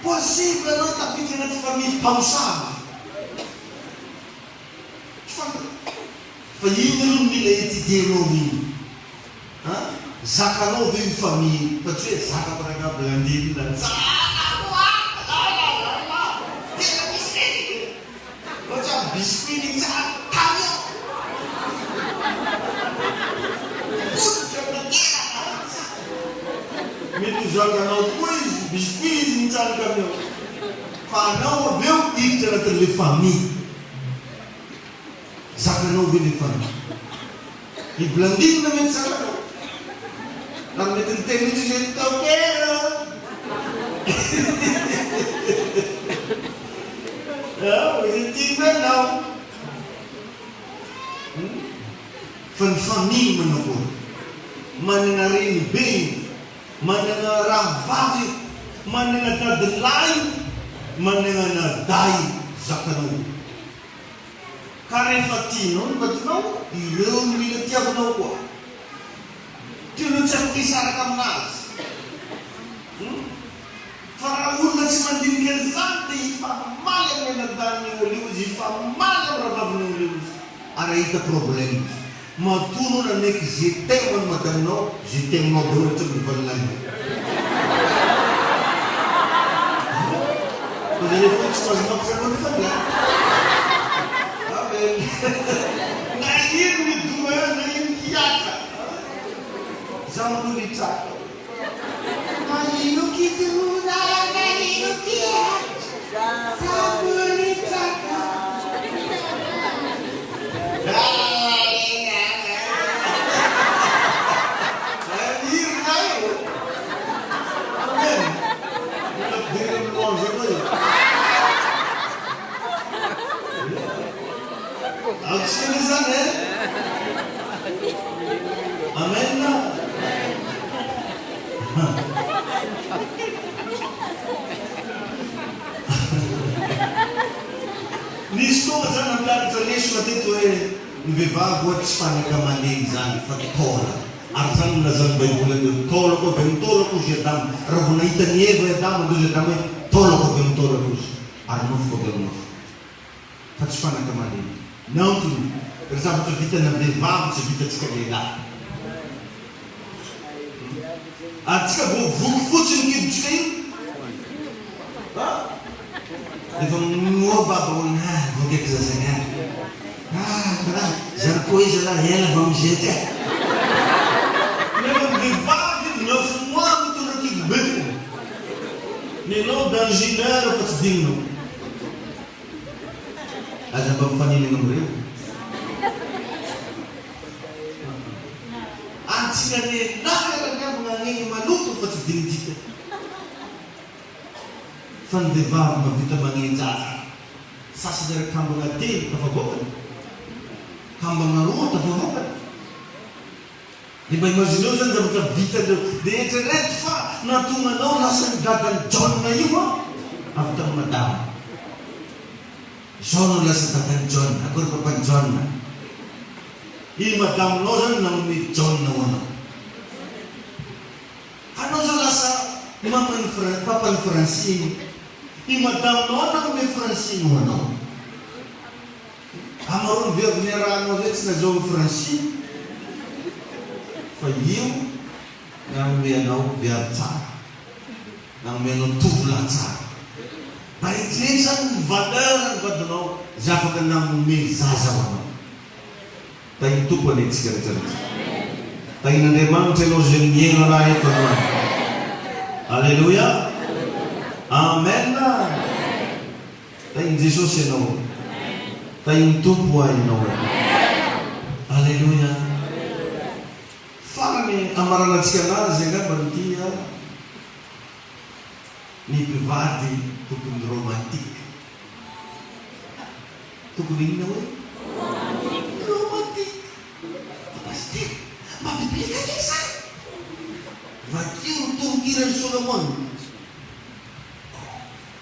Possible anao tafiditra anaty famille mpamosavy. Tsy fantako. Fa inona aloha no mila étudier-nao iny? An? Zakanao ve io famille io? Fa tsy hoe zakako rangahy Blandine, zakako an! Lalalala! Tena misy reny e! Ohatran'ny biscuit nitsahatra camion! Potika tanteraka! Mety ho zakanao koa izy, biscuit izy nitsahatra camion. Fa anao avy eo hiditra anatin'ilay famille. Zakanao ve le famille? I Blandine mety zakanao. Raha mety niteny mihitsy izy hoe Tokero! Ah, izy tiako ianao. Fa ny famille manakory? Manana renibe io, manana rahavavy io, manana dadilahy io, manana anadahy io, zakanao io. Ka rehefa tianao ny vadinao, ireo no mila tiavinao koa. Tianao tsy afaka hisaraka aminazy. Hum. Fa raha olona tsy mandinika an'izany dia hifamaly amin'ny anadahin'ny olio izy, hifamaly amin'ny rahavavin'ny olio izy. Ary. Ary ahita problème. Matoa anao nanaiky je t'aime an'i madame-nao, je t'aime-nao daholo hatramin'ny valolahinao. Fa zay foana tsy mahazo mampiseho anao ny fanahy. Amen. Na ino midona eo, na ino hiatra. Za manao ritraka. Na ino kidona, na ino kiatra, za mbola ritraka. Nisy tonga zany nampianatra lesona teto hoe ny vehivavy ho'a tsy fanaka malemy zany fa taolana. Ary zany no lazan'ny baiboly an'ireo taolako avy amin'ny taolako hozy i Adama. Raha vao nahita an'i Eva i Adama dia hozy Adama hoe taolako avy amin'ny taolako hozy ary nofoko avy amin'ny nofoko. Fa tsy fanaka malemy. Ny antony, ry zavatra vitana vehivavy tsy vitantsika lehilahy. Ary tsika vao voky fotsiny kibontsika io a! Efa mihoa baba hono ah voky eky zaza niany ah karaha zarikô io zalah ela vao mizety eh! Nefa ny vehivavy neuf mois mitondra kibo be fona. Nenao dans une heure fa tsy dininao. Aza mba mifaninana amin'ireo. Antsika lehilahy ary angamba magnegny maloto fa tsy dinintsika. Fa ny vehivavy mahavita magnenja azy. Sasany ary kambagna telo tafavoakany. Kambagna roa tafavoakany. Dia mba imagineo zany zavatra vitandreo. Dia eritrereto fa nahatonga anao lasa ny dadan'i John io an, avy tamin'i madama. Zao anao lasa dadan'i John, akory papan'i John. I madaminao zany nanome John ho anao. Anao zao lasa maman'i Fran, papan'i Francine. I madaminao nanome Francine ho anao. Amarony vehivavy niarahanao zay tsy nazahoan'i Francine fa io nanome anao viavy tsara, nanome anao tovolahy tsara. Mba eritrereto zany ny valeur ny vadinao zay afaka nanome zaza ho anao. Tahin'ny Tompo anie tsika rehetra rehetra. Tahin'Andriamanitra ianao izay mihaino anah eto androany. Aleloia. Amen. Tahin'i Jesosy ianao. Tahin'ny Tompo ho ahy ianao. Aleloia. Farany hamaranantsika anazy angambany ity a. Ny mpivady tokony romantique. Tokony inona hoe? Romantique. Romantique. Fa pasitera, mba biblika ve izany? Vakio ny tononkiran'i Solomona.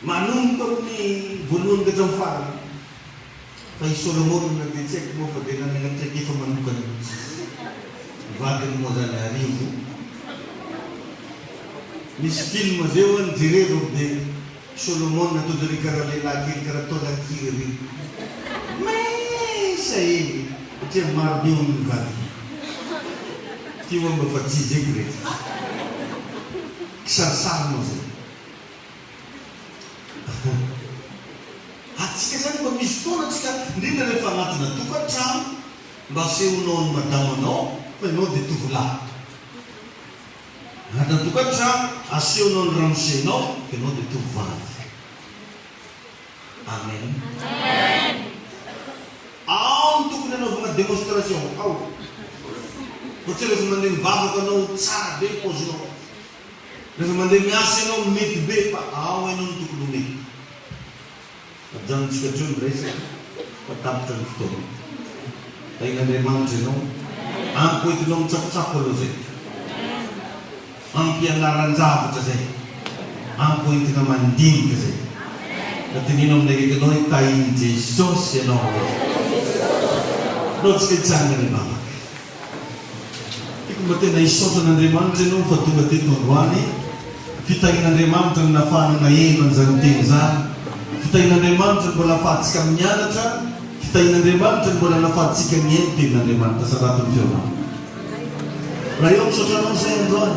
Manomboka amin'ny voalohany ka hatramin'ny farany. Fa i Solomona dia tsy haiko moa fa dia nanana traikefa manokana mihitsy. Ny vadiny moa izany arivo. Nisy film izay ho'a nojerevako dia Solomona tojo ry karaha lehilahy kely karaha taolan-kiry ry. Mince eny satria maro be hono ny vadiny. Ty ho'a mba fa tsy izay ko reto. Kisarisary moa izay. Atsika zany mba misy fotoana tsika indrindra rehefa anatina tokantrano mba asehonao an'i madamanao fa ianao dia tovolahy. Anatina tokantrano asehonao ny ramosenao fa ianao dia tovovavy. Amen. Ao no tokony hanaovana démonstration ao. Fa tsy rehefa mandeha mivavaka anao tsara be ny paozinao. Rehefa mandeha miasa ianao mety be fa ao ianao no tokony ho mety. Ajanontsika hatreo ny resaka fa tapitra ny fotoana. Tahin'Andriamanitra ianao. Ampy hoentinao mitsakotsako aloha zay. Ampy hianaran-javatra zay. Ampy hoentina mandinika zay. Ka teneno amin'ny akaikinao hoe tahin'i Jesosy ianao. Ndao tsika hitsangana hivavaka. Tiako mba tena hisaotra an'Andriamanitra ianao fa tonga teto androany. Fitahian'Andriamanitra ny nafahana naheno an'izany teny izany. Fitahian'Andriamanitra ny mbola afahantsika mianatra. Fitahian'Andriamanitra ny mbola nahafahantsika nihaino tenin'Andriamanitra. Sarato ny feonao. Ray ô misaotra anao izay androany.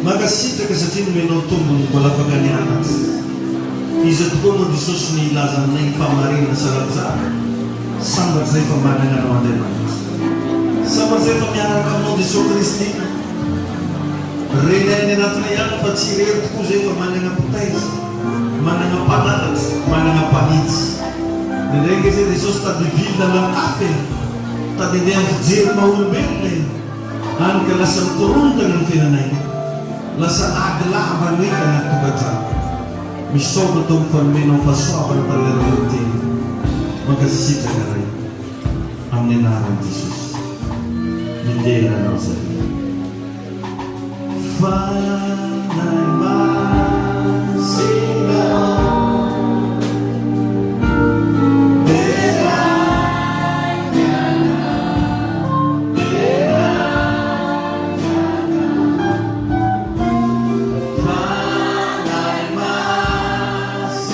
Mankasitraka satria nomenao tombony mbola afaka nianatra. Iza tokoa moa Jesosy no hilaza aminay ny fahamarinana saratsara. Sambatra izay fa manana anao Andriamanitra. Sambatra izay fa miaraka aminao Jesosy Kristy. Renay any anatinay any fa tsy irery tokoa izay fa manana mpitaiza, manana mpananatra, manana mpanitsy. Indraindray ange izay Jesosy tady hivily lalan-kafa e! Tady andeha hijery maha olombelona e! Hany ka lasa mikorontana ny fiainanay. Lasa ady lava ny hita anaty tokantrano. Misaotra Tompo fa nomenao fahasoavana tamin'ny alalan'ny teny. Mankasitraka Ray. Amin'ny anaran'i Jesosy. Midera Anao zahay. Fanahy Masina Deraina Anao, deraina Anao. Fanahy Masina.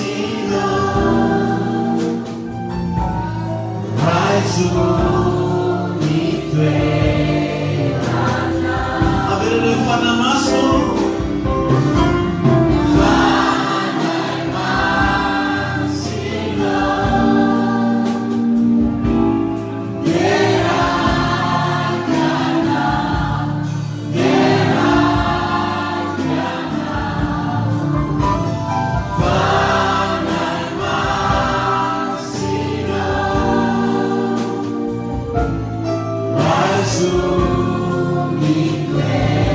Raiso ny toerana. Avereno ny Fanahy Masina ô. Fanahy Masina ô. Deraiko Anao, deraiko Anao. Fanahy Masina ô, raiso ny toerana.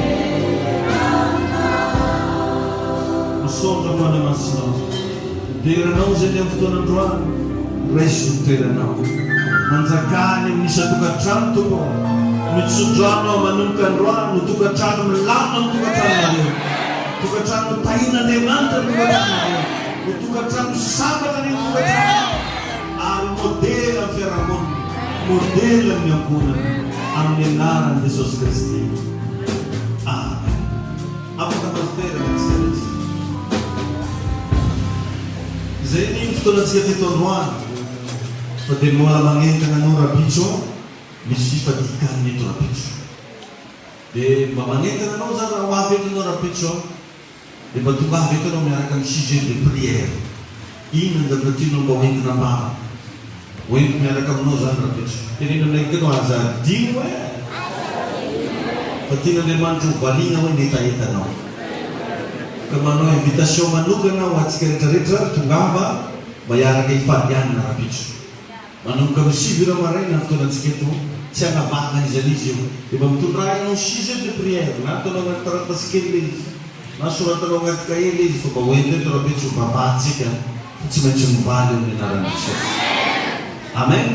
Misaotra Fanahy Masina ô, midera Anao izay ny amin'ny fotoana androany, raiso ny toeranao. Manjakà any amin'ny isan-tokantrano Tompo ô, mitsodrano aho manomboka androany ho tokantrano milamina ny tokantranonareo. Tokantrano tahin'Andriamanitra ny tokantranonareo. Ho tokantrano sambatra anie ny tokantranonao ary ho modely amin'ny fiarahamonina, modely amin'ny ankohonana, amin'ny anaran'i Jesosy Kristy. Amen. Afaka mahazo toerana isika rehetra. Izay ny fotoanantsika teto androany fa dia mbola magnentana anao rapitso misy fifadikanina eto rapitso. Dia mba manentana anao za raha ho avy eto ianao rahampitso an! Dia mba tongava eto ianao miaraka amin'ny sujet de prière. Inona ny zavatra tianao mba ho entina am-bava? Ho entiko miaraka aminao izany rahampitso. Teneno aminay akaiky ianao aza adino e! Fa tian'Andriamanitra ho valiana hoe ny hetahetanao. Ka manao invitation manokana ho antsika rehetra rehetra, tongava mba hiaraka hifady hanina rahampitso. Manomboka amin'ny 9 ora maraina ny fotoanantsika eto, tsy hanavahana an'iza n'iza io. Dia mba mitondrà ianao sujet de prière, na ataonao anaty taratasy kely ilay izy, na soratanao anaty kahie ilay izy fa mba ho ento eto rahampitso ho vavantsika fa tsy maintsy mivaly eo amin'ny anaran'i Jesosy. Amen!